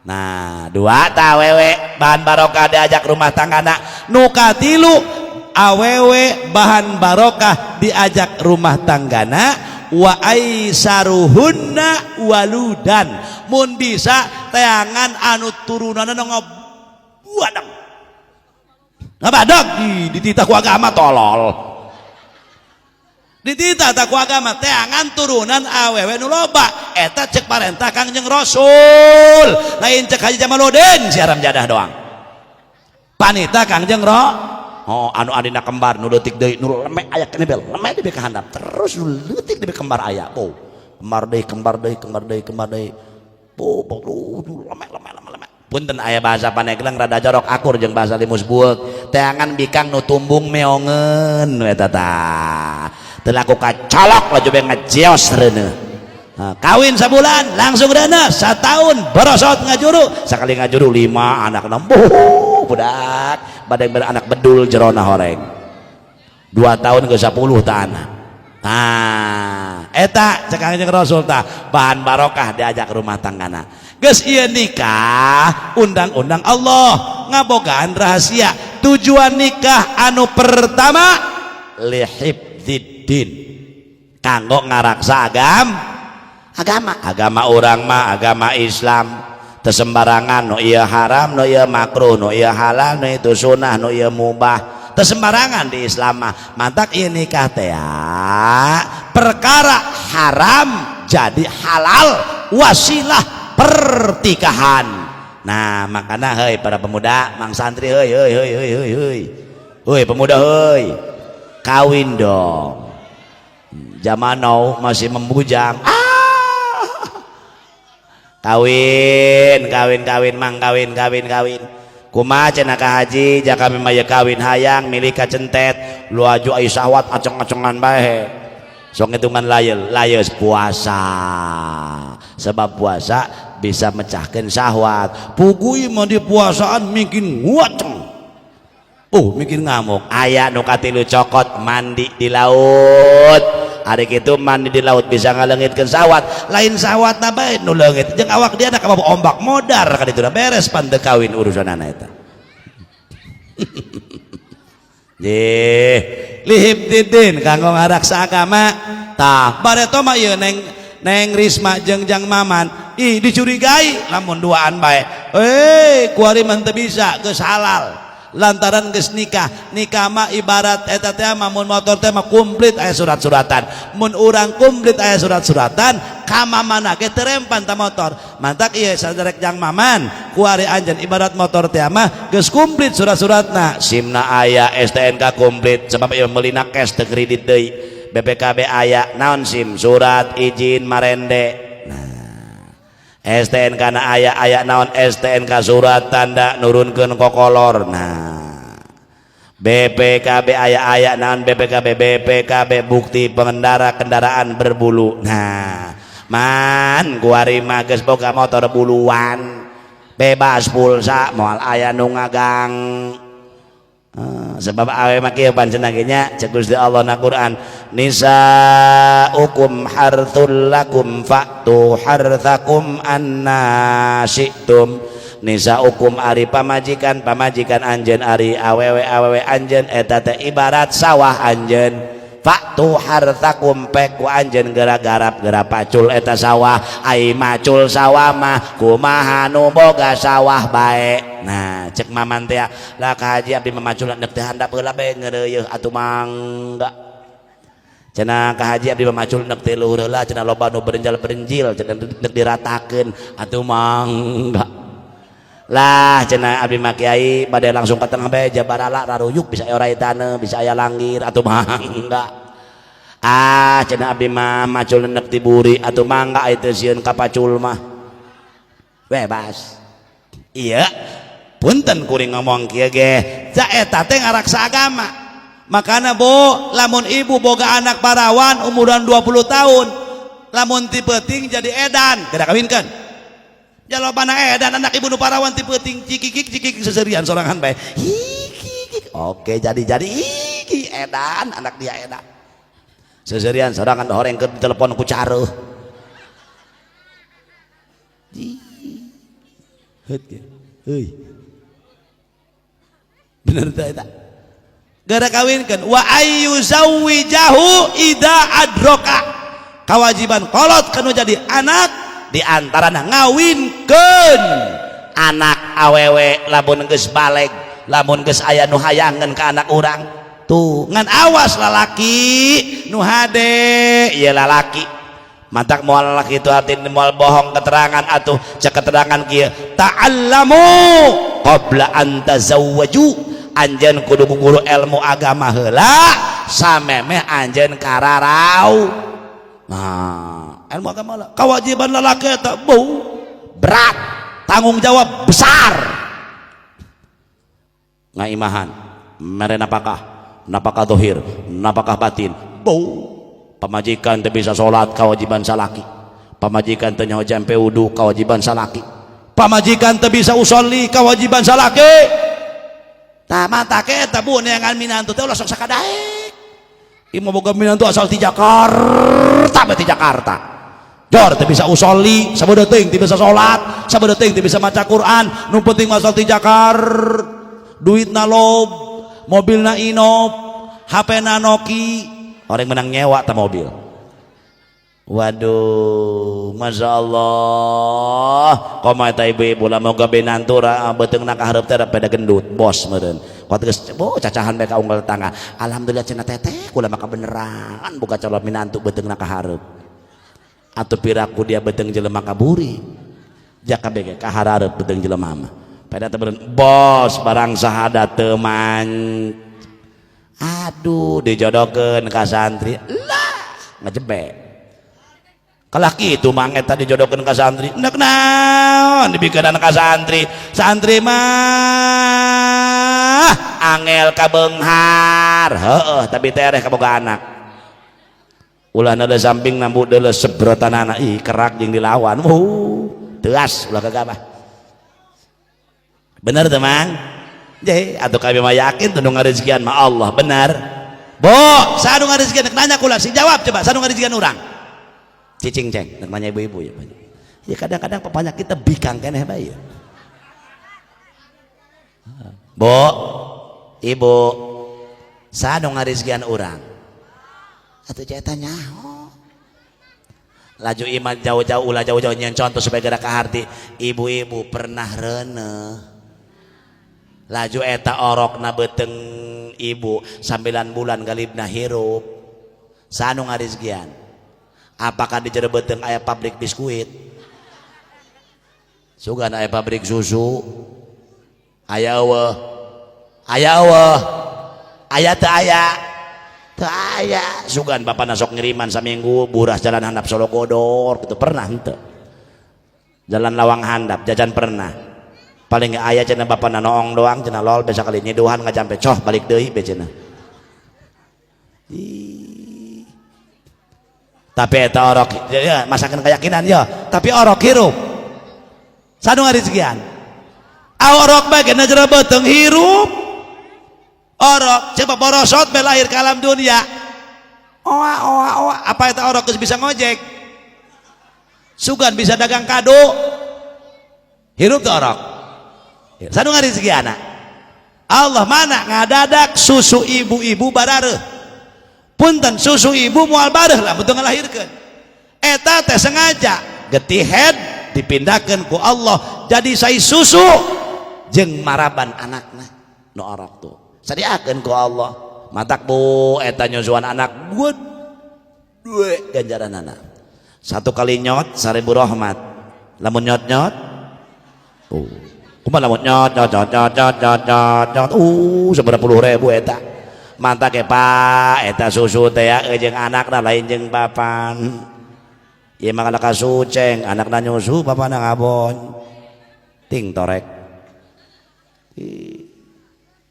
Nah dua ta awewe bahan barokah diajak rumah tanggana nu katilu awewe bahan barokah diajak rumah tanggana wa aisaruhunna waludan mun bisa teangan anu turunanna ngabuadang ngabadag dititah ku agama tolol dititah ku agama teangan turunan awewe nu loba eta cek parentah Kangjeng Rasul lain cek Haji Jamaluddin siaram jadah doang panita Kangjeng Ro oh anu adina kembar nu leutik deui nu lemek aya keneh bel lemek deui ka handap terus nu leutik deui kembar aya oh kembar deui kembar deui kembar deui kembar deui oh lemek lemek lemek lemek punten aya bahasa Paneglang rada jorok akur jeung bahasa Limus Bueuk teangan bikang nu tumbung meongeun eta tah teu laku kacolok laju be ngejeos reuneuh. Nah, kawin sabulan langsung reuneuh satahun borosot ngajuru sakali ngajuru 5 anak 6 budak badai beranak bedul jerona horeng 2 tahun ke 10 ta anak. Nah eta cek Kangjeng Rasul tah bahan barokah diajak rumah tanggana geus ieu nikah undang-undang Allah ngabogaan rahasia tujuan nikah anu pertama lihibdiddin kanggo ngaraksa agama agama urang mah agama Islam teu sembarangan nu ieu haram nu ieu makruh nu ieu halal nu itu sunah nu ieu mubah teu sembarangan di Islam mah mantak ieu nikah teh perkara haram jadi halal wasilah pertikahan. Nah makana heuy para pemuda mang santri heuy heuy heuy heuy heuy heuy heuy pemuda heuy kawin dong zaman now masih membujang kawin kawin kawin mang kawin kawin kawin kumaha cenah ka haji jaka mah ye kawin hayang milik ka centet lu aju ai syahwat aceng-acengan bae sok ngitungan layes puasa sebab puasa bisa mecahkan syahwat pugui mah di puasaan mungkin nguaceng mungkin ngamuk aya nu katilu cokot mandi di laut hari kitu mandi di laut bisa ngaleungitkeun syahwat lain syahwat na bae nu leungit jeung awak dia ka ombak modar ka ditu beres pan teu kawin urusanana eta. Jih lihibdidin kanggo ngaraksa agama tah bareto mah ieu neng Risma jeung Jang Maman ih dicurigai lamun duaan bae kuari mah teu bisa geus halal Lantaran geus nikah. Nikah mah ibarat eta teh mah mun motor teh mah komplit aya surat-suratan. Mun urang komplit aya surat-suratan, ka mana ge terempan ta motor. Mantak ieu saderek jang maman, kuari anjeun ibarat motor teh mah geus komplit surat-suratna. SIM-na aya, STNK komplit sebab ieu meulina cash teu kredit deui. BPKB aya, naon SIM? Surat izin marende. STNK na aya, aya naon STNK? Surat tanda nurunkeun kokolor. Nah, BPKB aya, aya naon BPKB? BPKB bukti pengendara kendaraan berbulu. Nah, man kuari mah geus boga motor buluan, bebas pulsa, moal aya nu ngagang. Sebab awe mah kieu pancen nya, cek Gusti Allah na Quran, nisaukum harthul lakum fa'tu harthakum anna syi'tum. Nisaukum ari pamajikan pamajikan anjeun, ari awewe awewe anjeun, eta teh ibarat sawah anjeun. Fa'tu harthakum, pek ku anjeun geura garap, geura pacul eta sawah. Ai macul sawah mah kumaha nu boga sawah bae. Nah, cek maman teh lah, ka haji, abdi memacul endek teh handap heula bae ngeureuyeun, atuh mangga. Cenah ka haji, abdi memacul endek teh luhur heula cenah, loba nu berenjal-berenjil cenah, endek diratakeun, atuh mangga lah. Cenah abdi mah kiai bade langsung ka tengah bae, jabarala raruyuk, bisa orai taneuh, bisa aya langgir, atuh mangga. Ah, cenah abdi mah macul endek ti buri, atuh mangga, itu sieun kapacul mah bebas. Iya, punten kuring ngomong kieu ge, ca eta teh ngaraksa agama. Makana bu, lamun ibu boga anak parawan umuran 20 tahun, lamun ti peuting jadi edan, geura kawinkeun. Jalobana edan anak ibu nu parawan ti peuting, cikikik cikikik seserian sorangan bae, hikik. Oke, jadi iki edan anak dia, edan seserian sorangan, horeng ke telepon ku caruh. Heut ge. Heuy. Bener teh eta. Gara kawinkeun wa ayyuzawwijahu idza adroka. Kewajiban kolot kanu jadi anak di antarana ngawinkeun anak awewe lamun geus baleg, lamun geus aya nu hayangeun ka anak urang tuh. Ngan awas lalaki nu hade ieu lalaki, mantak moal lalaki itu artinya moal bohong keterangan atuh. Cek keterangan kieu, ta'allamu qabla an tazawwaju, anjeun kudu guru ilmu agama heula samemeh anjeun kararau. Nah, ilmu agama lah kewajiban lalaki eta, bu, berat, tanggung jawab besar, ngaimahan, mere napakah, napakah dohir, napakah batin. Bu, pamajikan teu bisa salat, kewajiban salaki. Pamajikan teu nyaho jampe wudu, kewajiban salaki. Pamajikan teu bisa usolli, kewajiban salaki. Tah, mata ke eta bu, neangan minantu teh ulah sok sakadaek. Ieu mah boga minantu asal ti Jakarta bae, ti Jakarta jor teu bisa usolli, sabodo teuing teu bisa salat, sabodo teuing teu bisa maca Quran, nu penting asal ti Jakarta, duitna lob, mobilna Innova, HP na Nokia, orang menang nyewa ta mobil. Waduh, Masya Allah. Koma eta ibu-ibu lah, moga minantu beuteungna ka hareup teh pada gendut, bos meureun. Kuat geus, oh, cacahan bae ka unggal tetangga. Alhamdulillah cenah, teteh, kula mah kabeneran boga calon minantu beuteungna ka hareup. Atuh piraku dia beuteung jelema kaburi. Jaka bege ka hareup beuteung jelema mah. Pada teh bos barang sahada teu man. Aduh, dijodohkeun ka santri. Lah, ngejebek. Kalah kitu mang eta dijodohkeun ka santri. Nek naon dibikeun ka santri? Santri mah angel ka beunghar. Heeh, tapi tereh kaboga anak. Ulah nade samping nambu deuleu sebrotanana, ih kerak jeung dilawan. Teas ulah kagabah. Bener teu, Mang? Je, atuh kami mah yakin tuh nu ngarezekian mah Allah, benar. Bo, saha nu ngarezekian? Nanya kula, sing jawab coba, saha nu ngarezekian urang? Cicing ceng, nek nanya ibu-ibu ya. Ya kadang-kadang papanya kita bikang keneh bae. Bo, ibu, saha nu ngarezekian urang? Atuh eta nyaho. Laju iman jauh-jauh, ulah jauh-jauh, nyen contoh supaya gerak ke hati. Ibu-ibu pernah reneh. Laju eta orok na beuteung ibu 9 bulan galibna hirup. Saha nu ngarizkian? Apakah di jero beuteung aya pabrik biskuit? Sugan aya pabrik susu? Aya eueuh? Aya eueuh? Aya teu aya? Teu aya. Sugan bapana sok ngiriman saminggu buras jalan handap Solokodor gitu, pernah henteu? Jalan lawang handap jajan pernah. Paling aya cenah bapana noong doang cenah lol biasa kali nyiduhan ngajampe coh balik deui be cenah. Ih. Tapi eta orok ya, masakan keyakinan ya, tapi orok hirup. Saha nu ngarizkian? Orok bae na jero beuteung hirup. Orok coba borosot be lahir ke alam dunia. Oa oa oa, apa eta orok geus bisa ngojek? Sugan bisa dagang kado. Hirup tuh orok. Saha nu ngarizkianna? Allah mana ngadadak susu ibu-ibu barareuh. Punten, susu ibu moal bareuh lah betul ngalahirkeun. Eta teh sengaja getih head dipindahkeun ku Allah jadi sai susu jeung maraban anakna nu orok tuh. Sadiakeun ku Allah. Matak bu eta nyusuan anak gua dua ganjaran anak. Satu kali nyot 1000 rahmat. Lamun nyot-nyot, oh, kumaha lamun nyot nyot nyot nyot nyot nyot nyot nyot, seberapa puluh ribu eta. Mantak ke pak eta susu teh ya jeung anakna lain jeung papan. Ieu mah kana kasuceng, anakna nyusu bapana ngabon. Ting torek.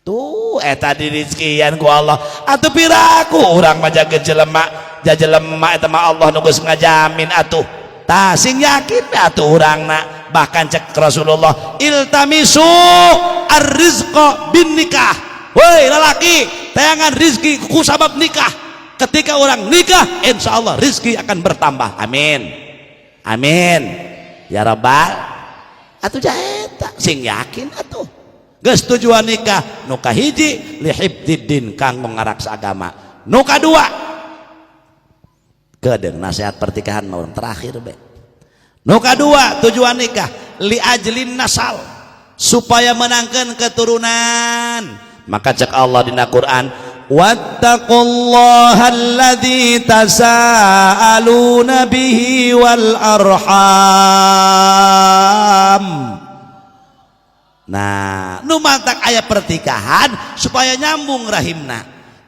Tuh eta dirizkian ku Allah. Atuh piraku urang mah jaga jelema, jelema eta mah Allah nu geus ngajamin atuh. Tah sing yakin atuh urangna. Bahkan cek Rasulullah, iltamisu ar-rizqa bin nikah. Woi lalaki, tayangan rizki ku sabab nikah. Ketika orang nikah, insya Allah rizki akan bertambah. Amin. Amin. Ya Rabbal. Atuh jaeta sing yakin atuh. Geus tujuan nikah nu kahiji lihibdiddin kanggo ngaraksa agama. Nu kadua kedeung nasihat pernikahan mah urang terakhir be. Nu kadua tujuan nikah li ajlin nasal, supaya menangkan keturunan. Maka cek Allah dina Quran, wattaqullaha alladzi tasaaluna bihi wal arham. Nah, nu mantak aya pertikahan supaya nyambung rahimna.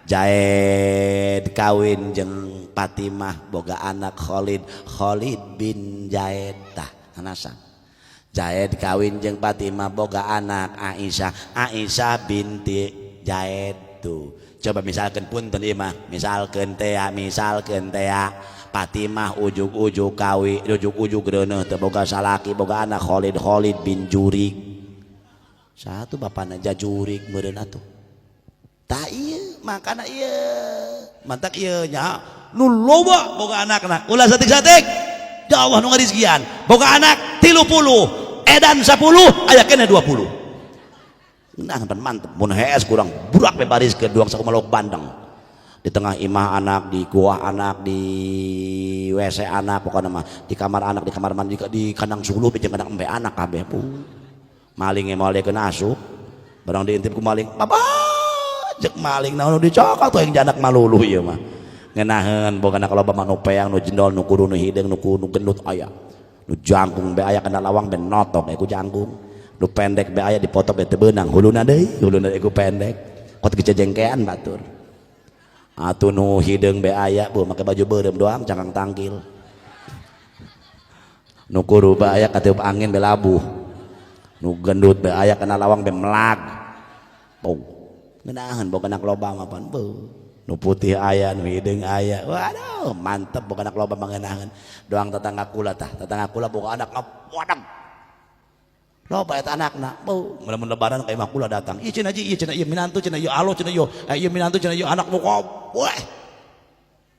Zaid kawin jeung Fatimah boga anak Khalid, Khalid bin Zaid tah anasan. Zaid kawin jeung Fatimah boga anak Aisyah, Aisyah binti Zaid tuh. Coba misalkan punten ieu mah, misalkan teh, misalkan teh Fatimah ujug-ujug kawin, ujug-ujug reuneuh teu boga salaki, boga anak Khalid, Khalid bin Jurik. Satu bapana jajurik meureun atuh. Tah ieu makana ieu mantak ieu nya nu loba boga anakna ulah satik-satik. Ya Allah nu ngarizkian boga anak 30 edan 10 aya keneh 20. Nah pan mantep mun hees kurang burak be baris ke duang sakumaha lauk bandeng. Di tengah imah anak, di gua anak, di WC anak, pokoknya mah di kamar anak, di kamar mandi, di kandang suluh jeung kandang embe anak kabeh. Maling moal diekeun asup, barang diintip ku maling, bapak jek maling naon nu dicokot tuh yang janak maluluh ieu mah. Ngenaheun boga anak loba mah nu peang, nu jendol, nu kuru, nu hideung, nu nu gendut aya. Nu jangkung be aya kana lawang be notok ku jangkung. Nu pendek be aya dipotok be teu beunang, huluna deui, huluna deui ku pendek. Kot gejejengkean batur. Atuh nu hideung be aya bu make baju beureum doang cangkang tangkil. Nu kuru be aya katiup angin be labuh. Nu gendut be aya kana lawang be melag. Oh, ngenaheun boga anak loba mah pan beuh. Nu putih aya, nu hideung aya. Waduh, mantep boga anak loba mah ngenaheun. Doang tetangga kula tah, tetangga kula boga anak ngawadag. Loba eta anakna. Beuh, mun lebaran ka imah kula datang. Ieu cenah ieu cenah ieu minantu cenah ieu alo cenah ieu. Ieu minantu cenah ieu anak muka. Wah.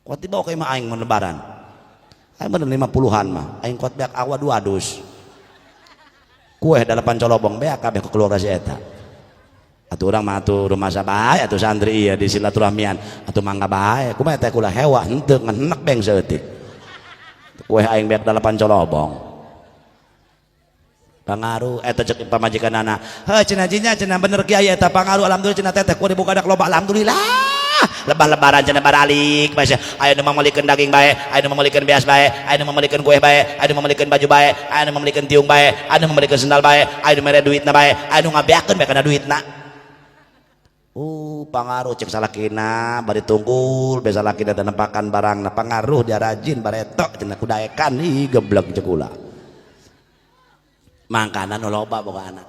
Kuat dibawa ka imah aing mun lebaran. Aing bener 50-an mah. Aing kuat beak awa 2 dus. Kue 8 colobong beak kabeh ku keluarga si eta. Atuh urang mah atuh rumah bae atuh santri ieu di silaturahmian atuh mangga bae. Kumaha teh kula hewa henteu ngenek beng saeutik. Kue aing beak 8 colobong. Pangaruh eta cek pamajikanana. Heuh cenah jinya cenah bener kiai eta pangaruh, alhamdulillah cenah teteh ku ribu kadak loba, alhamdulillah. Lebah lebaran cenah baralik masya, aya nu mamelikeun daging bae, aya nu mamelikeun beas bae, aya nu mamelikeun kue bae, aya nu mamelikeun baju bae, aya nu mamelikeun tiung bae, aya nu mamelikeun sendal bae, aya nu mere duitna bae, aya nu ngabeakeun bae kana duitna. Pangaruh cek salakina bari tunggul biasa salakina teh nempakan barang na pangaruh dia rajin baretok cenah kudaekan ih geblek cek kula. Mangkana nu loba boga anak.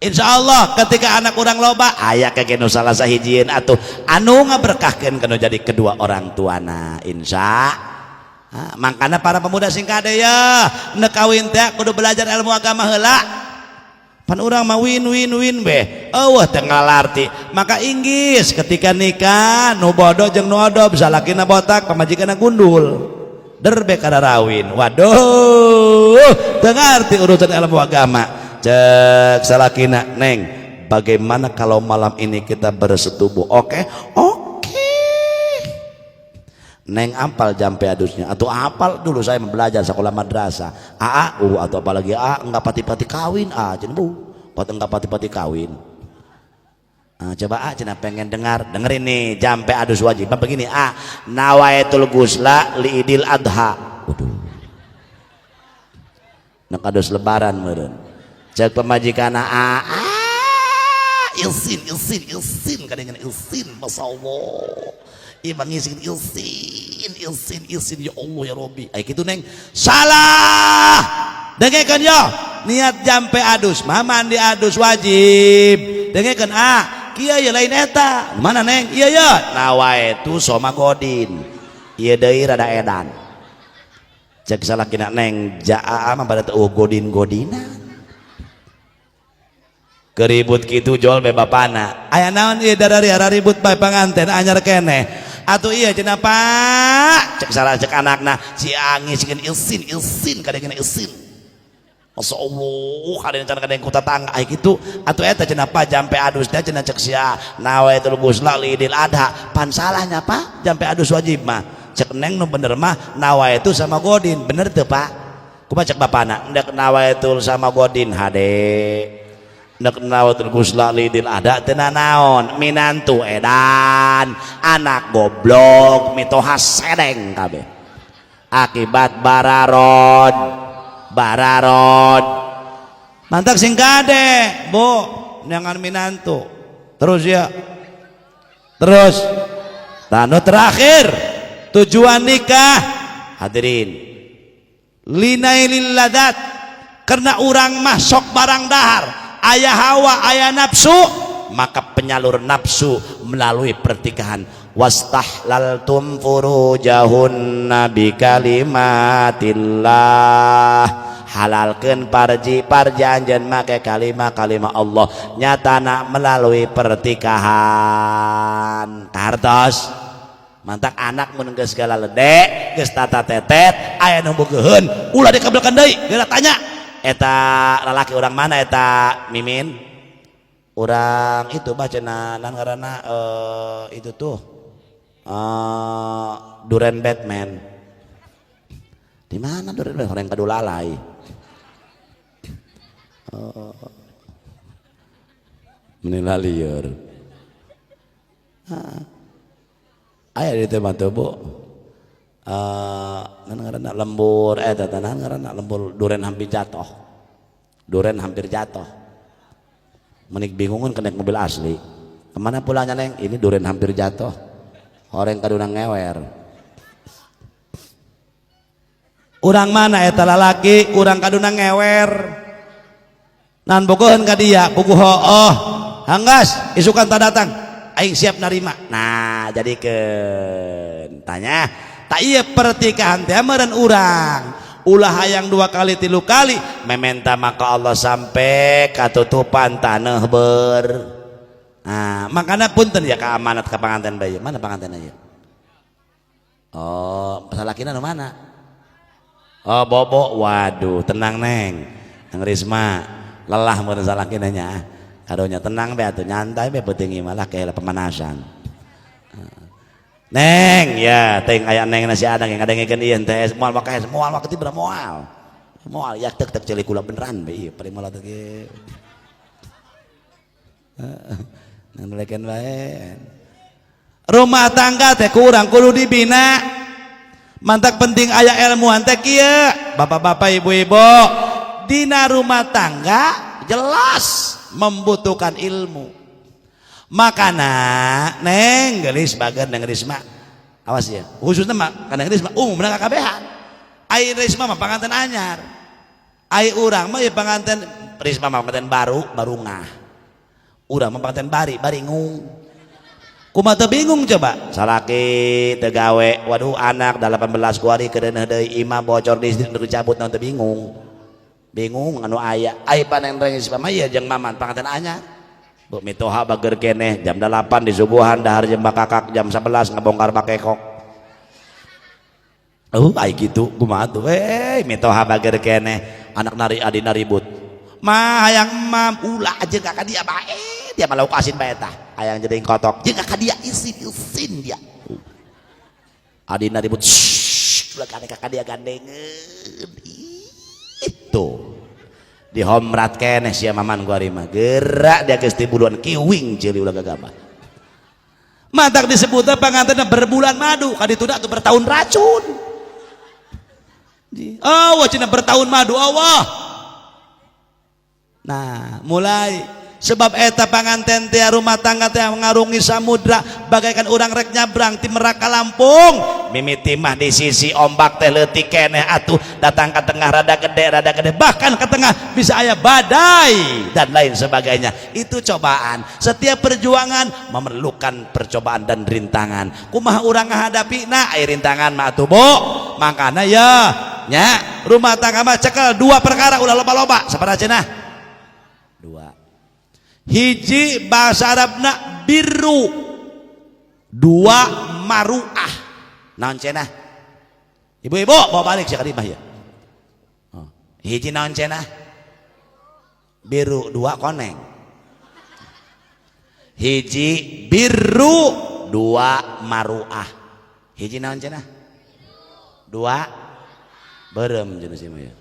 Insyaallah ketika anak urang loba aya kage nu salah sahijieun atuh anu ngaberkahkeun kanu jadi kedua orang tuana, insya. Mangkana para pemuda sing kade ya nek kawin teh kudu belajar ilmu agama heula. Pan urang mah win win win beh eueuh teu ngalarti. Maka inggis ketika nikah nu bodoh jeung nu odob, salakina botak pamajikanna gundul derbe kadarawin, waduh teu ngarti urusan ilmu agama. Cek salakina, neng bagaimana kalau malam ini kita bersetubuh? Oke oke neng, ampal jampe adusnya atau apal, dulu saya belajar sekolah madrasah a u atau apalagi a enggak pati-pati kawin a cenah bu pot enggak pati-pati kawin. Nah, coba a cenah pengen dengar, dengerin nih jampe adus wajib begini a nawaitul gusla liidil adha. Waduh, nek adus lebaran meureun. Cek pamajikan a a ilsin ilsin ilsin kadang ilsin, masyaallah. Imang ngisin ilsin ilsin ilsin, ya Allah ya Robbi. Ay gitu neng salah. Dengekeun yo, niat jampe adus mah mandi adus wajib. Dengekeun ah, kieu ye lain eta. Mana neng? Iya ya. Nawaitu soma godin. Ieu deui rada edan. Cek salakina neng jaa mah pada teu godin-godinan. Keribut kitu jol be bapana. Aya naon ieu darari ribut bae panganten anyar keneh. Atuh iya cenah Pak, cek salah cek anakna si angis ilsin ilsin kadang ilsin. Masya Allah, kadang can kadang ku tetangga ai kitu. Atuh eta cenah Pak jampe adus teh cenah cek sia nawaitul gusla lidil adha. Pan salahnya Pak jampe adus wajib mah. Cek neng nu bener mah nawaitu sama godin, bener teu Pak? Kumaha cek bapana? Ndek nawaitul sama godin hade. Nek nawaitul gusla lidil adha teu naon, minantu edan, anak goblok, mitoha sedeng kabeh. Akibat bararod, bararod. Mantak sing kade, Bu, jangan minantu. Terus ya. Terus. Tanu terakhir, tujuan nikah hadirin linailil ladat, karena urang mah sok barang dahar, aya hawa aya nafsu, maka penyalur nafsu melalui pernikahan. Wastahlaltum furujahunna bikalimatillah, halalkeun parji parji anjeun make kalimat-kalimat Allah, nyatana melalui pernikahan. Kartos mantak anak mun geus galalede geus tata tetet aya nu bogoheun ulah dikabelkeun deui, geura tanya eta lalaki urang mana eta mimin urang itu bah cenah nan ngaranna itu tuh duren Batman. Di mana duren Batman? Orang kadulalai. Menila lieur. Aya di teh mah teu Bu. Nan ngaranna lembur eta teh naon ngaranna lembur duren hampir jatuh. Duren hampir jatuh. Menik bingungun kena mobil asli. Kemana pulangnya neng? Ini duren hampir jatuh. Orang kaduna ngewer. Urang mana eta lalaki? Urang kaduna ngewer. Nan bogoheun ka dia, bogoh hooh. Hanggas, isukan tak datang. Aing siap narima. Nah, jadikeun. Tanya, tak iya pertikahan teh meureun urang. Ulah hayang 2 kali 3 kali mementa maka Allah sampai katutupan tanah ber. Nah, makanya punten ya ka amanat ka panganten bae. Mana panganten aja? Oh, salakina nu mana? Oh, bobo. Waduh, tenang neng. Neng Risma, lelah mun salakina nya. Kadonya tenang be atuh, nyantai be peuting ieu malah kayak pemanasan. Neng, ya, teng aya neng nasi adang yang ngadengkeun ieu teh moal make moal waktu tibra moal. Moal ya tek tek ceuli kula beneran be ieu paling malah teh ge. Nang bae. Rumah tangga teh kurang kudu dibina. Mantak penting aya ilmuan teh kieu. Bapak-bapak, ibu-ibu, dina rumah tangga jelas membutuhkan ilmu. Makana neng geulis bager, neng Risma. Awas ya, khususnya mah ka neng Risma, umumna kakabehan. Ai Risma mah panganten anyar. Ai urang mah ya panganten, Risma mah panganten baru, barungah. Urang mah panganten bari, baringung. Kumaha teu bingung coba? Salaki teu gawe, waduh, anak 18 kuari kedeneuh deui, imah bocor, listrik nu dicabut, naon teu bingung. Bingung anu aya. Ai paneng Risma mah ieu jeung Maman panganten anyar. Bu mitoha bager keneh, jam 8 disuguhan dahar jeung bakakak, jam 11 ngabongkar bakekok. Oh, ai kitu kumaha tuh? Eh, mitoha bager keneh, anak nari adina ribut. Ma hayang emam, ulah aja ka dia bae. Dia mah lauk asin bae tah. Hayang jadi kotok. Jeung ka dia isin isin dia. Adina ribut. Shh, ulah ka dia gandengeun. Itu. Di homrat keneh sia Maman gua mah. Gerak dia geus tibuluan kiwing ceuli ulah gagabah. Matak disebutnya pangantenna berbulan madu, kadituna tuh bertahun racun. Oh, cenah bertahun madu, Allah. Nah, mulai sebab eta panganten teh rumah tangga teh mengarungi samudra bagaikan urang rek nyabrang ti Merak ka Lampung. Mimiti mah di sisi ombak teh leutik keneh, atuh datang ke tengah rada gede, rada gede, bahkan ke tengah bisa aya badai dan lain sebagainya. Itu cobaan. Setiap perjuangan memerlukan percobaan dan rintangan. Kumaha urang ngahadapi? Nah, aya rintangan mah atuh, Bu. Makana ya nya rumah tangga mah cekel dua perkara, ulah loba-loba. Sabaraha cenah? Dua. Hiji bahasa Arabna birru, dua maruah. Naon cenah? Ibu-ibu bawa balik sia ka ya. Oh. Hiji naon cenah? Biru, dua koneng. Hiji biru, dua maruah. Hiji naon cenah? Dua berem jenis ya.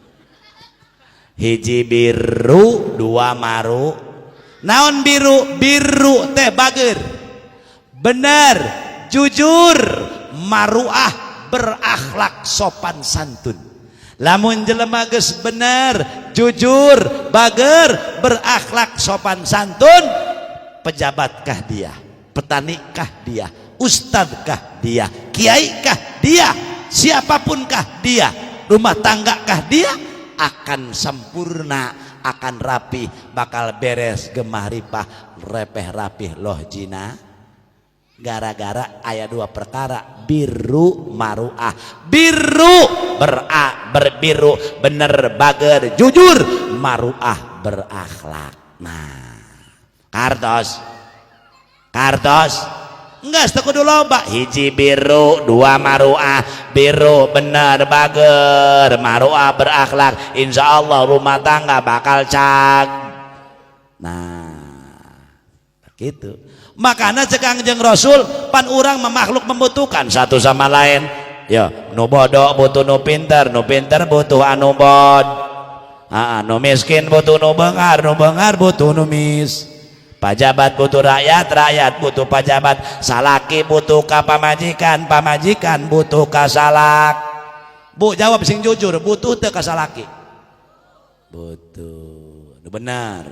Hiji biru, dua maru. Naon biru? Biru teh bager, bener, jujur. Maruah berakhlak sopan santun. Lamun jelema geus bener, jujur, bager, berakhlak sopan santun, pejabatkah dia, petanikah dia, ustadkah dia, kiaikah dia, siapapunkah dia, rumah tanggakah dia, akan sempurna, akan rapi, bakal beres, gemah ripah repeh rapih loh jina, gara-gara aya dua perkara, biru maruah. Biru bera berbiru bener, bager, jujur. Maruah berakhlak. Nah, kartos kartos enggak kudu loba. Hiji biru, dua maruah. Biru bener, bager. Maruah berakhlak. Insya Allah rumah tangga bakal cag. Nah, gitu. Makanya cek Kangjeng Rasul, pan urang makhluk membutuhkan satu sama lain ya. Nu bodoh butuh nu pinter, nu pinter butuh anu bod, ah, nu miskin butuh nu benghar, nu benghar butuh nu mis, pajabat butuh rakyat, rakyat butuh pajabat, salaki butuh ka pamajikan, pamajikan butuh ka salak. Bu, jawab sing jujur, butuh teu ka salaki? Butuh. Nu benar.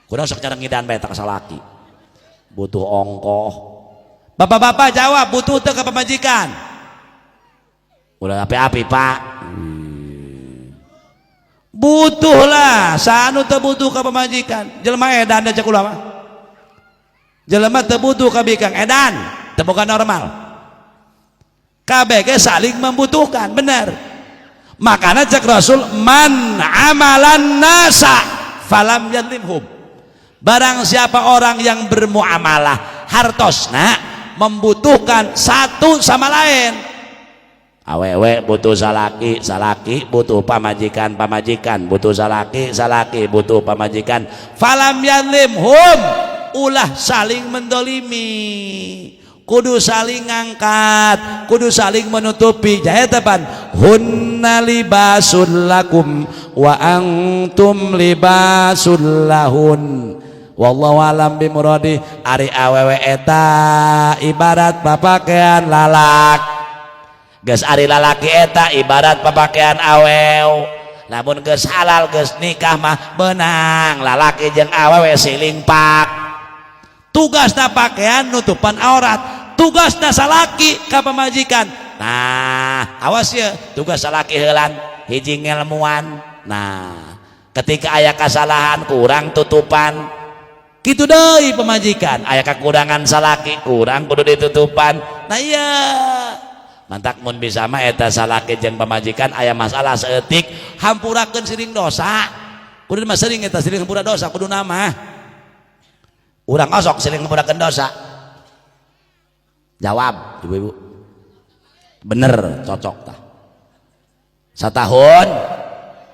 Kurang sok cara ngidan bae ka salaki, butuh ongkoh. Bapak-bapak jawab, butuh teu ka pamajikan? Udah api-api, Pak. Butuh lah. Sanu teu butuh ka pamajikan? Jelema edan da cek ulama. Jelema teu butuh ka bikang edan, teu boga normal. KBG saling membutuhkan, benar. Makanya cek Rasul, man amalan nasa falam yadlimhum, barang siapa orang yang bermuamalah hartosna membutuhkan satu sama lain. Awewe butuh salaki, salaki butuh pamajikan, pamajikan butuh salaki, salaki butuh pamajikan, falam yadlimhum, ulah saling mendolimi, kudu saling ngangkat, kudu saling menutupi. Jaya tepan hunna. Hunna libasul lakum wa antum libasul lahun. Wallahu alam bimuradi. Ari awewe eta ibarat papakaian lalak. Geus ari lalaki eta ibarat papakaian awew. Lamun geus halal geus nikah mah beunang lalaki jeung awewe siling pak. Tugasna pakaian nutupan aurat, tugasna salaki ka pamajikan. Nah, awas ya, tugas salaki heulan hiji ngelmuan. Nah, ketika aya kasalahan kurang tutupan, kitu deui pemajikan, aya kekurangan salaki kurang kudu ditutupan. Nah iya, mantak mun bisa mah eta salaki jeung pamajikan aya masalah saeutik hampurakeun siring dosa. Kudu mah sering eta siring hampura dosa kudu nama. Urang osok siring hampurakeun dosa. Jawab ibu-ibu. Bener cocok tah. Satahun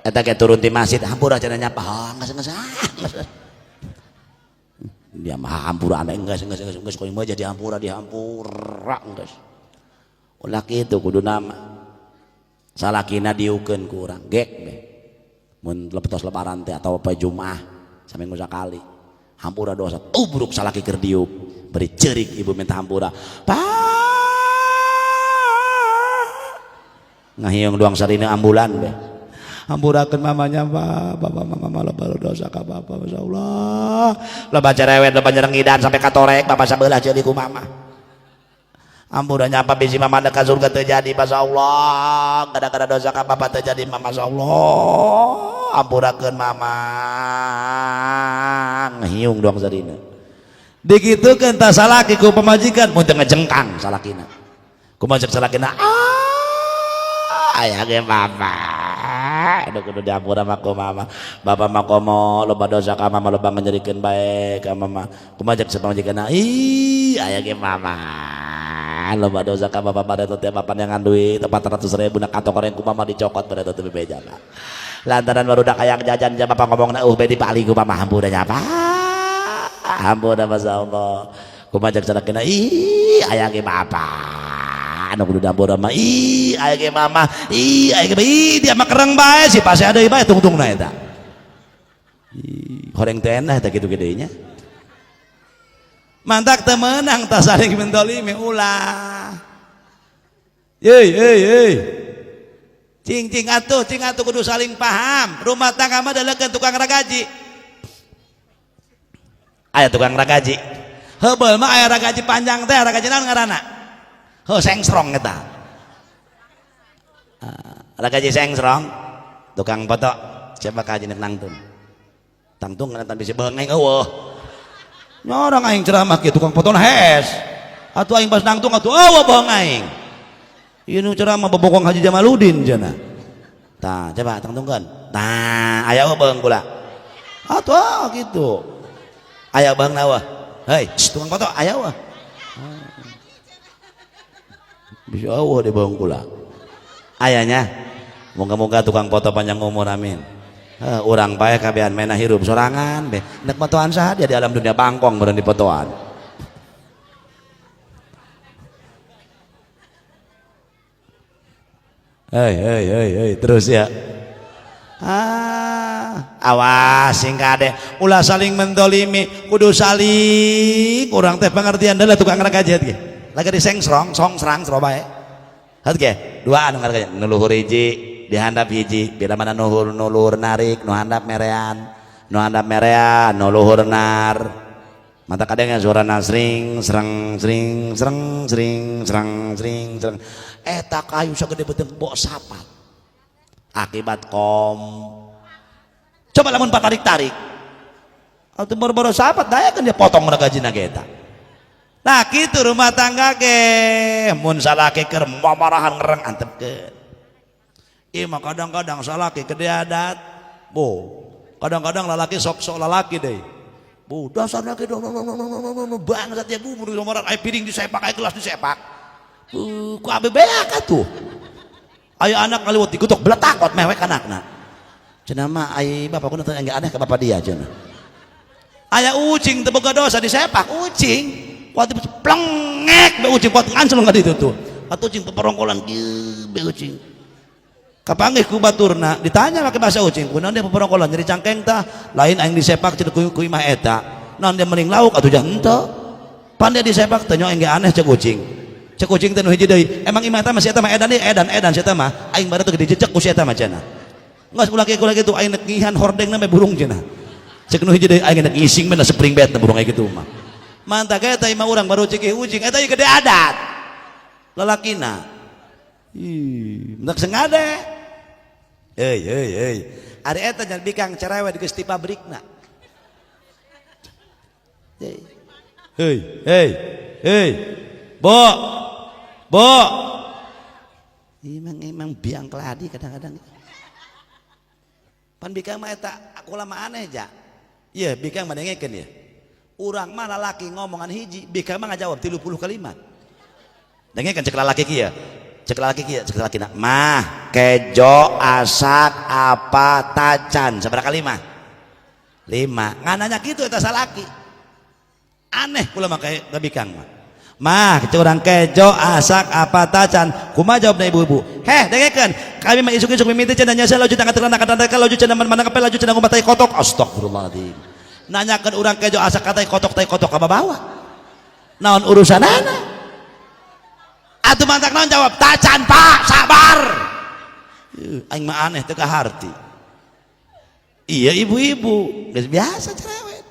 eta ge turun di masjid hampura cenah nyapa, ah geus geus geus. Dia mah hampura anda geus geus geus geus koyo jadi hampura dihampura geus. Ulah kitu kudu nama. Salakina diukeun ku urang gek be. Mun tos lebaran teh atawa poe Jumaah saminggu sakali. Hampura dosa tubruk salaki keur diuk. Beri ceurik ibu minta hampura. Pak ngahiung doang sarina ambulan be. Hampurakeun mamanya Pak, bapak mama loba dosa ka bapak masyaallah. Loba cerewet, loba nyerengidan sampai katorek bapak sabelah ceuli ku mama. Hampura nyapa bisi mama dekat surga terjadi masyaallah. Gara-gara dosa ka bapak terjadi mama masyaallah. Hampurakeun mama. Ngahiung doang sarina. Dikitukeun tah salaki ku pamajikan mun teu ngejengkang salakina. Kumaha cek salakina? Ah, aya ge bapak. Aduh kudu diampura mah ku mama. Bapak mah komo loba dosa ka mama loba nganyerikeun bae ka mama. Kumaha cek pamajikanna? Ih, aya ge mama. Loba dosa ka bapak pada teh bapak yang duit 400.000 na kantong koreng ku mama dicokot pada teh bebeja. Lantaran barudak hayang jajan ja bapak ngomongna be dipali ku mama hampura nya apa? Hampura masyaallah. Kumaha cek salakina? Ih, aya ge bapak. Anu kudu diampura mah. Ih, aya ge mama. Ih, aya ge ih dia mah kereng bae si pasti ada bae tungtungna eta. Ih, horeng teh endah eta kitu gedenya. Mantak teu meunang tah saling mendolimi ulah. Yeay, yeay, yeay. Cing cing atuh kudu saling paham. Rumah tangga mah dalekeun tukang ragaji. Aya tukang ragaji. Heubeul mah aya ragaji panjang teh, ragaji naon ngaranna? Heuh sengsrong eta. Ragaji sengsrong, tukang foto siapa kaji nek nangtung. Tangtung ngaran bisi beung aing eueuh. Nyorang aing ceramah kieu tukang foto hees. Atuh aing pas nangtung atuh eueuh beung aing. Ieu nu ceramah bobokong Haji Jamaludin cenah. Tah, coba tangtungkeun. Tah, aya eueuh beung kula. Atuh gitu. Aya beung na eueuh. Hei, tukang foto aya eueuh. Bisa eueuh di beung kula. Ayanya. Moga-moga tukang foto panjang umur amin. Urang bae kabehan mena hirup sorangan be. Nek fotoan saha dia di alam dunia bangkong beureun di fotoan. Hei, hei, hei, hei, terus ya. Ah, awas sing kade ulah saling mendolimi, kudu saling urang teh pengertian adalah tukang ragajet ge. Lagi di sengsrong, songsrang sro bae. Hat ge, dua anu ngaragajet, nu luhur hiji, dihandap hiji, bila mana nu luhur narik, nu handap merean, nu handap merean, nu luhur nar. Mata kadang yang suara nasring, serang, sring, serang, sring, serang, sring, serang. Eta kayu sagede beuteung bok sapat. Akibat kom. Coba lamun patarik-tarik. Atuh boro-boro sapat daya kan dia potong ragajina ge eta. Nah kitu rumah tangga ge mun salaki keur mamarahan ngereng antepkeun. Ieu mah kadang-kadang salaki gede adat. Bo, kadang-kadang lalaki sok-sok lalaki deui. Bu, dasar laki bangsat ya bu, mun ngomong aya piring disepak, aya gelas disepak. Ku abe beak atuh. Aya anak ngaliwat dikutuk beletakot mewek anakna. Cenah mah ai bapak ku nonton enggak aneh ke bapak dia cenah. Aya ucing teu boga dosa disepak ucing. Kuat plengek be ucing kuat ngancel ka ditu tuh. Atuh ucing peperongkolan kieu be ucing. Kapanggih ku baturna ditanya make bahasa ucing, kunaon dia peperongkolan nyeri cangkeng tah, lain aing disepak cenah ku imah eta. Naon dia mending lauk atuh jangan henteu. Pan dia disepak teh aing ge aneh cek ucing. Cek ucing teh nu hiji deui, emang imah eta mah si eta mah edan deui, edan edan si eta mah aing baru teh dijejek ku si eta mah cenah. Geus ulah kieu ulah kitu aing nek ngihan hordengna mah burung cenah. Cek nu hiji deui aing nek ngising mah spring bed burung aing kitu mah. Mantap eta imah urang baru cikih ucing eta ieu gede adat. Lalakina. Ih, mentak sengade. Hei hei hei. Ari eta jan bikang cerewet geus ti pabrikna. Hei. Hei, hei. Hei. Bo. Bo. Emang emang biang keladi kadang-kadang. Pan bikang mah eta aku lama aneh ja. Iya, bikang mah dengekeun ya. Urang mah lalaki ngomongan hiji, bikang mah ngajawab 30 kalimat. Dengekeun cek lalaki kieu. Cek lalaki kieu, cek lalaki mah kejo asak apa tacan sabaraha kalimat? 5. Ngananya kitu eta salaki. Aneh kula mah kayak bikang mah. Mah cek urang kejo asak apa tacan, kumaha jawabna ibu-ibu? Heh, dengekeun. Kami mah isuk-isuk mimiti cenah nyasa laju tangan terana kata laju cenah mana kapel laju cenah ngumatai kotok. Astagfirullahaladzim. Nanyakeun urang kejo asak katai kotok tai kotok ka bawa. Naon urusanana? Atuh mantak naon jawab? Tacan Pak, sabar. Aing mah aneh teu kaharti. Iya ibu-ibu, geus biasa cerewet.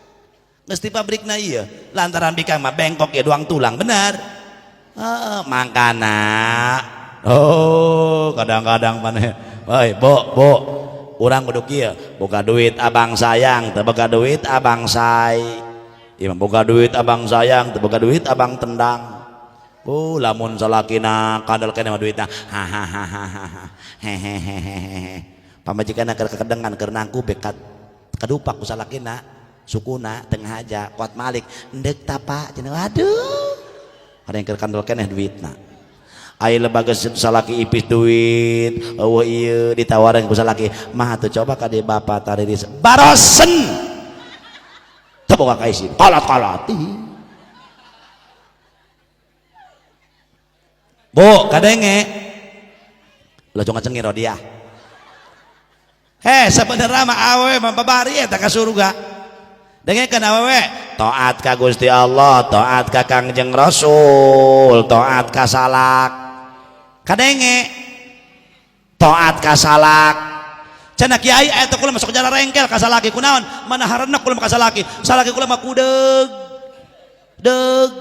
Geus di pabrikna ieu, lantaran bikang mah bengkok ya duang tulang, benar. Heeh, mangkana. Oh, kadang-kadang maneh. Woi, bo, bo. Urang kudu kieu, boga duit abang sayang, teu boga duit abang say. Ieu mah boga duit abang sayang, teu boga duit abang tendang. Oh, lamun salakina kandel keneh mah duitna. Hahaha. Hehehehe. Pamajikanna keur kekedengan keur nangku bekat kadupak ku salakina, sukuna tengah aja kuat malik endek tapa cenah waduh. Ada yang keur kandel keneh duitna. Ai lembaga salaki ipis duit, eueuh ieu ditawaran ku salaki, mah atuh coba ka dieu bapa tariris barosen. Teu boga kaisi, kolot-kolot. Bu, kadenge. Ulah cuma cengir dia. Heh, sebenarnya mah awewe mah babari eta ka surga. Dengekeun awewe, taat ka Gusti Allah, taat ka Kangjeng Rasul, taat ka salak. Kadenge. Taat ka salak. Cenah kiai eta kula masuk jalan rengkel ka salaki kunaon? Mana harenek kula mah ka salaki. Salaki kula mah kudeug. Deug.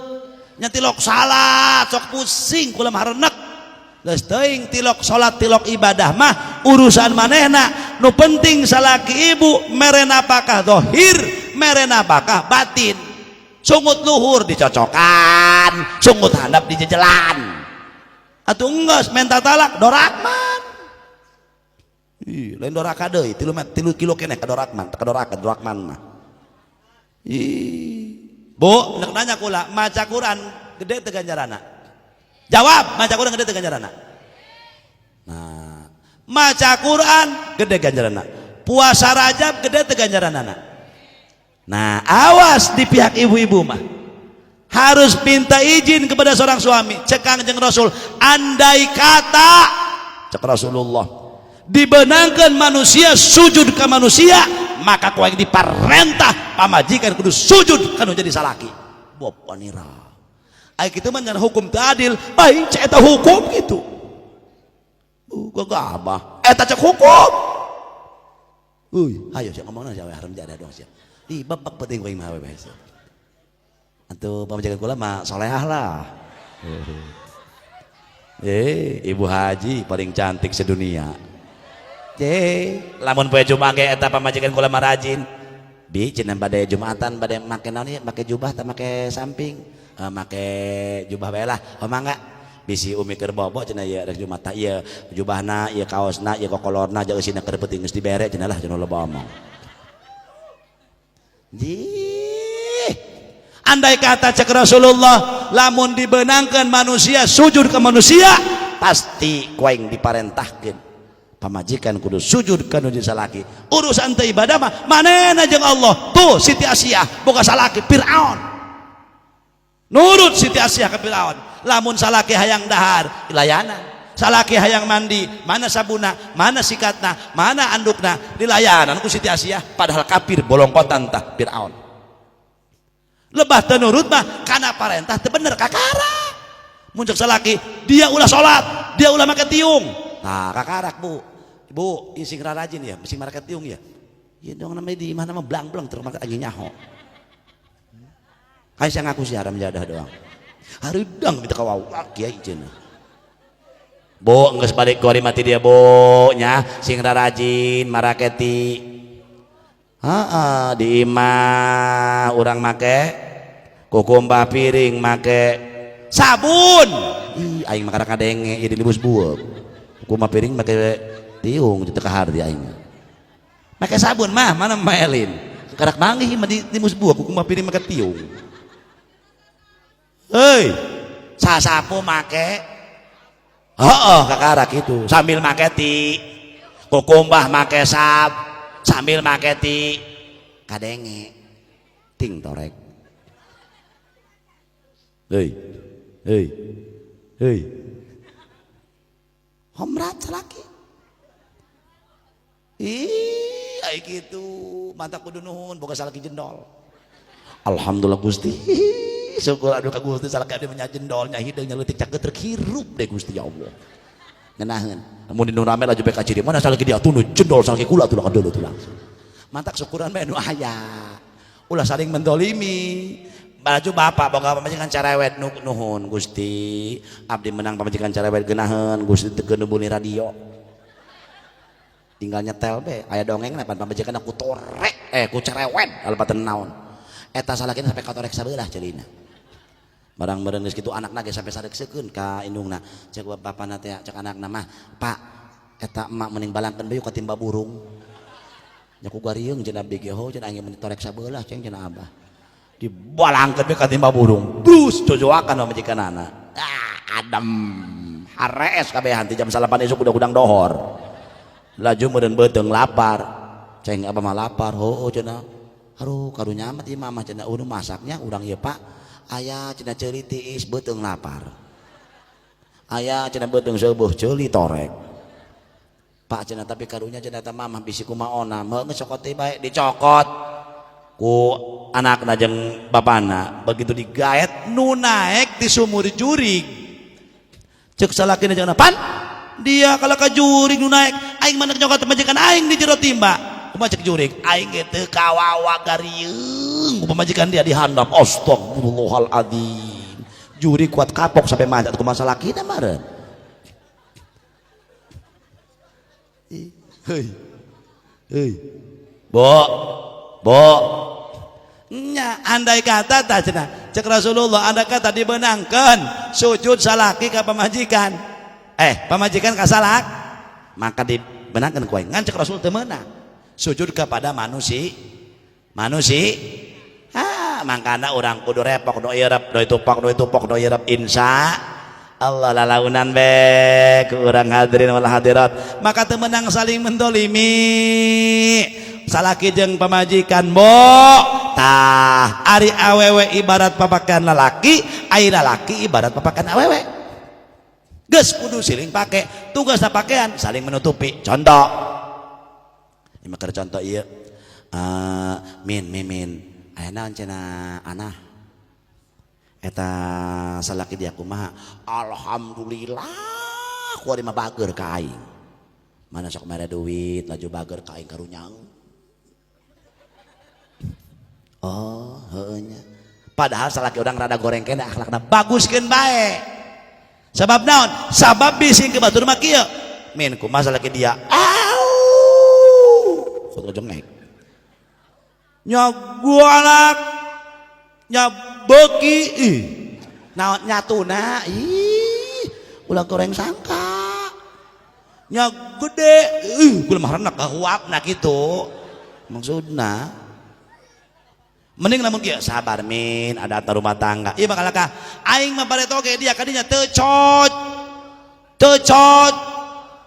Nya tilok salat sok pusing kula mah harenek. Geus teuing tilok salat tilok ibadah mah urusan manehna. Nu penting salaki ibu mere napakah zahir, mere napakah batin. Sungut luhur dicocokan, sungut handap dijejelan. Atuh enggeus menta talak dorakman. Ih, lain doraka deui, 3 kilo keneh ka dorakman, ka doraka dorakman mah. Ih. Bu, nek nanya kula, maca Quran gede teu ganjarana? Jawab, maca Quran gede teu ganjarana? Nah, maca Quran gede ganjarana. Puasa Rajab gede teu ganjaranana? Nah, awas di pihak ibu-ibu mah. Harus minta izin kepada seorang suami. Cek Kangjeng Rasul, andai kata cek Rasulullah dibenangkan manusia sujud ke manusia, maka ku aing diparentah pamajikan kudu sujud kanu jadi salaki. Boponira. Ai kitu mah hukum teu adil, baik cek eta hukum gitu. Gagabah. Eta cek hukum. Uy, ayo sia ngomongna sia haram jadah dong sia. Ih, babak penting ku aing mah we. Atuh pamajikan kula mah solehah lah. Ibu haji paling cantik sedunia. Lamun poe Jumat ge eta pamajikan kula mah rajin. Bi cenah bade Jumatan bade make naon ieu? Make jubah tah make samping? Make jubah bae lah. Oh mangga. Bisi umi keur bobo cenah ieu rek Jumat tah ieu jubahna, ieu kaosna, ieu kokolorna jeung eusina keur penting geus dibere cenah lah cenah loba omong. Jih. Andai kata cek Rasulullah lamun dibenangkan manusia sujud ke manusia pasti ku aing diparentahkeun. Pamajikan kudu sujud ka nu salaki. Urusan teh ibadah mah manehna jeung Allah. Tuh Siti Asiah boga salaki Firaun. Nurut Siti Asiah ka Firaun. Lamun salaki hayang dahar layanan. Salaki hayang mandi, mana sabuna, mana sikatna, mana andukna, dilayanan ku Siti Asiah, padahal kafir bolongkotan tah Fir'aun. Lebah teu nurut mah kana parentah teu bener kakara. Mun cek salaki, dia ulah salat, dia ulah make tiung. Nah, kakarak Bu. Bu, ieu sing rarajin ya, sing make tiung ya. Ieu dong namanya di mana mah blang-blang terus make anjing nyaho. Kayak saya ngaku sih haram jadah doang. Hareudang minta kawau kiai cenah. Bu, geus balik gori mati dia bu nya, sing rarajin maraketi. Heeh, di imah urang make kukumbah piring make sabun. Ih, aing mah kada kadenge ieu dilibus bueuk. Kukumbah piring make tiung teu kaharti aing. Make sabun mah mana Mbak Elin. Karak manggih mah di limus bueuk kukumbah piring make tiung. Hei, sasapu make heeh kakarak itu sambil make ti kukumbah make sab sambil make ti kadenge ting torek. Hei, hei, hei, homrat salaki. Ih, ai kitu mantap kudu nuhun boga salaki jendol. Alhamdulillah Gusti. Syukur aduh ka Gusti salaki abdi mah jendol nya hideung nya leutik caket terhirup deh Gusti ya Allah. Ngeunaheun. Mun di nu rame laju beka ciri mana salaki dia tuh jendol salaki kula tuh kadeuleut tuh langsung. Mantak syukuran bae nu aya. Ulah saling mendolimi. Baju bapak boga pamajikan carewet nuhun Gusti. Abdi menang pamajikan carewet geunaheun Gusti teu keun radio. Tinggal nyetel be aya dongeng pan pamajikan ku torek ku cerewet alepatan naon. Eta salakina sampai katorek sabelah celina. Barang meureun geus kitu anakna ge sampai sareuksekeun ka indungna. Cek bapana teh cek anakna mah, "Pak, eta emak mending balangkeun bae ka timba burung." Nya ku garieung cenah abdi ge ho cenah aing meni torek sabelah ceng cenah abah. Dibalangkeun bae ka timba burung. Brus cojoakan pamajikanana. Ah, adem. Harees kabehan ti jam 9 isuk udah gudang dohor. Laju meureun beuteung lapar. Ceng abah mah lapar, heueuh cenah. Aduh, karunya amat ieu mamah cenah eueuh masaknya urang ieu Pak. Aya cenah ceuli tiis beuteung lapar. Aya cenah beuteung seubuh ceuli torek. Pak cenah tapi karunya cenah eta mamah bisi kumaona, heuh geus cokot deui bae dicokot ku anakna jeung bapana. Begitu digaet nu naek di sumur jurig. Cek salakina jeung pan dia kalau ka jurig nu naek aing mah nyokot pamajikan aing di jero timba. Kumaha cek jurig aing ge teu kawawa garieung pamajikan dia di handap. Astagfirullahaladzim. Jurig kuat kapok sampai manjat kumaha salakina meureun. Hei. Hei. Bo. Bo. Nya andai kata tah cenah cek Rasulullah andai kata dibenangkeun sujud salaki ka pamajikan. Pamajikan ka salak maka dibenangkeun ku aing. Ngan cek Rasul teu meunang. Sujud kepada manusia. Manusia. Ah, mangkana urang kudu repok do irep, do tupok, do tupok, do irep insya Allah lalaunan be ku urang hadirin wal hadirat. Maka teu meunang saling mendolimi. Salaki jeung pamajikan bo. Tah, ari awewe ibarat papakan lalaki, ari lalaki ibarat papakan awewe. Geus kudu siling pake, tugasna pakean saling menutupi. Contoh. Ini mah keur contoh ieu. Min min min. Aya naon cenah anah? Eta salaki dia kumaha? Alhamdulillah ku ari mah bager ka aing. Mana sok mere duit laju bager ka aing karunya. Oh, heueuh nya. Padahal salaki urang rada goreng keneh akhlakna baguskeun bae. Sabab naon? Sabab bising ke batur mah kieu. Min kumaha salaki dia? Au. Kudu jengek. Nya galak. Nya beuki ih. Naon nyatuna ih ulah goreng sangka. Nya gede ih kula mah renek kahuapna kitu. Maksudna mending lamun kieu sabar min ada rumah tangga. Ieu bakal ka aing mah bade toge dia kadinya teu cocok. Teu cocok.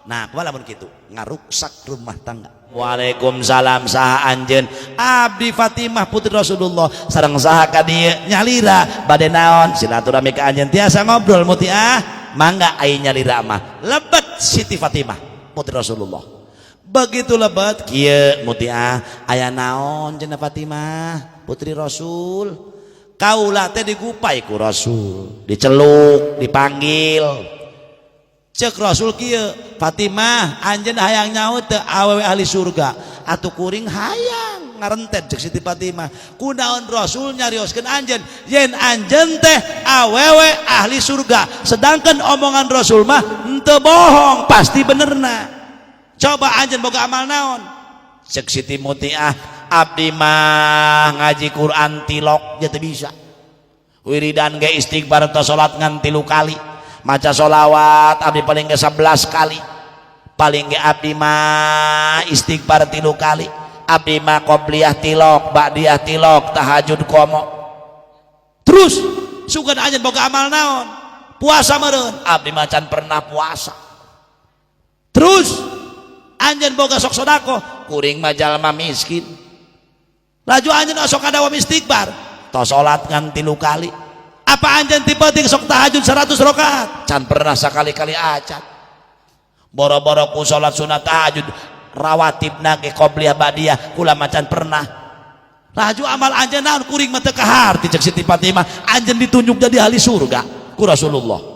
Nah, kumaha lamun kitu? Ngaruksak rumah tangga. Waalaikumsalam saha anjeun? Abdi Fatimah putri Rasulullah. Sareng saha ka dieu? Nyalira bade naon? Silaturahmi ka anjeun tiasa ngobrol mutiah. Mangga ai nyalira mah. Lebet Siti Fatimah putri Rasulullah. Begitu lebet kieu Mutiah, aya naon cenah Fatimah putri Rasul? Kaula teh digupai ku Rasul, diceluk, dipanggil. Cek Rasul kieu, "Fatimah, anjeun hayang nyaho teu awewe ahli surga?" "Atuh kuring hayang," ngarentet cek Siti Fatimah. "Kunaon Rasul nyarioskeun anjeun yen anjeun teh awewe ahli surga, sedangkan omongan Rasul mah henteu bohong, pasti benerna. Coba anjeun boga amal naon?" Cek Siti Mutiah, "Abdi mah ngaji Quran tilok ya teu bisa, wiridan ge istighfar atau salat ngan 3 kali, maca solawat abdi paling ge 11 kali, paling ge abdi mah istighfar 3 kali, abdi mah qobliyah tilok, ba'diyah tilok, tahajud komo." "Terus sugan anjeun boga amal naon? Puasa meureun?" "Abdi mah can pernah puasa." "Terus anjeun boga sok sodako?" "Kuring mah jalma miskin." "Laju anjeun sok kadawam istighfar?" "Tos salat ngan 3 kali." "Apa anjeun ti peuting sok tahajud 100 rakaat?" "Can pernah sakali-kali acan. Boro-boro ku salat sunat tahajud, rawatibna ge qobliyah ba'diyah kula mah can pernah." "Laju amal anjeun naon?" "Kuring mah teu kaharti," cek Siti Fatimah, "anjeun ditunjuk jadi ahli surga ku Rasulullah."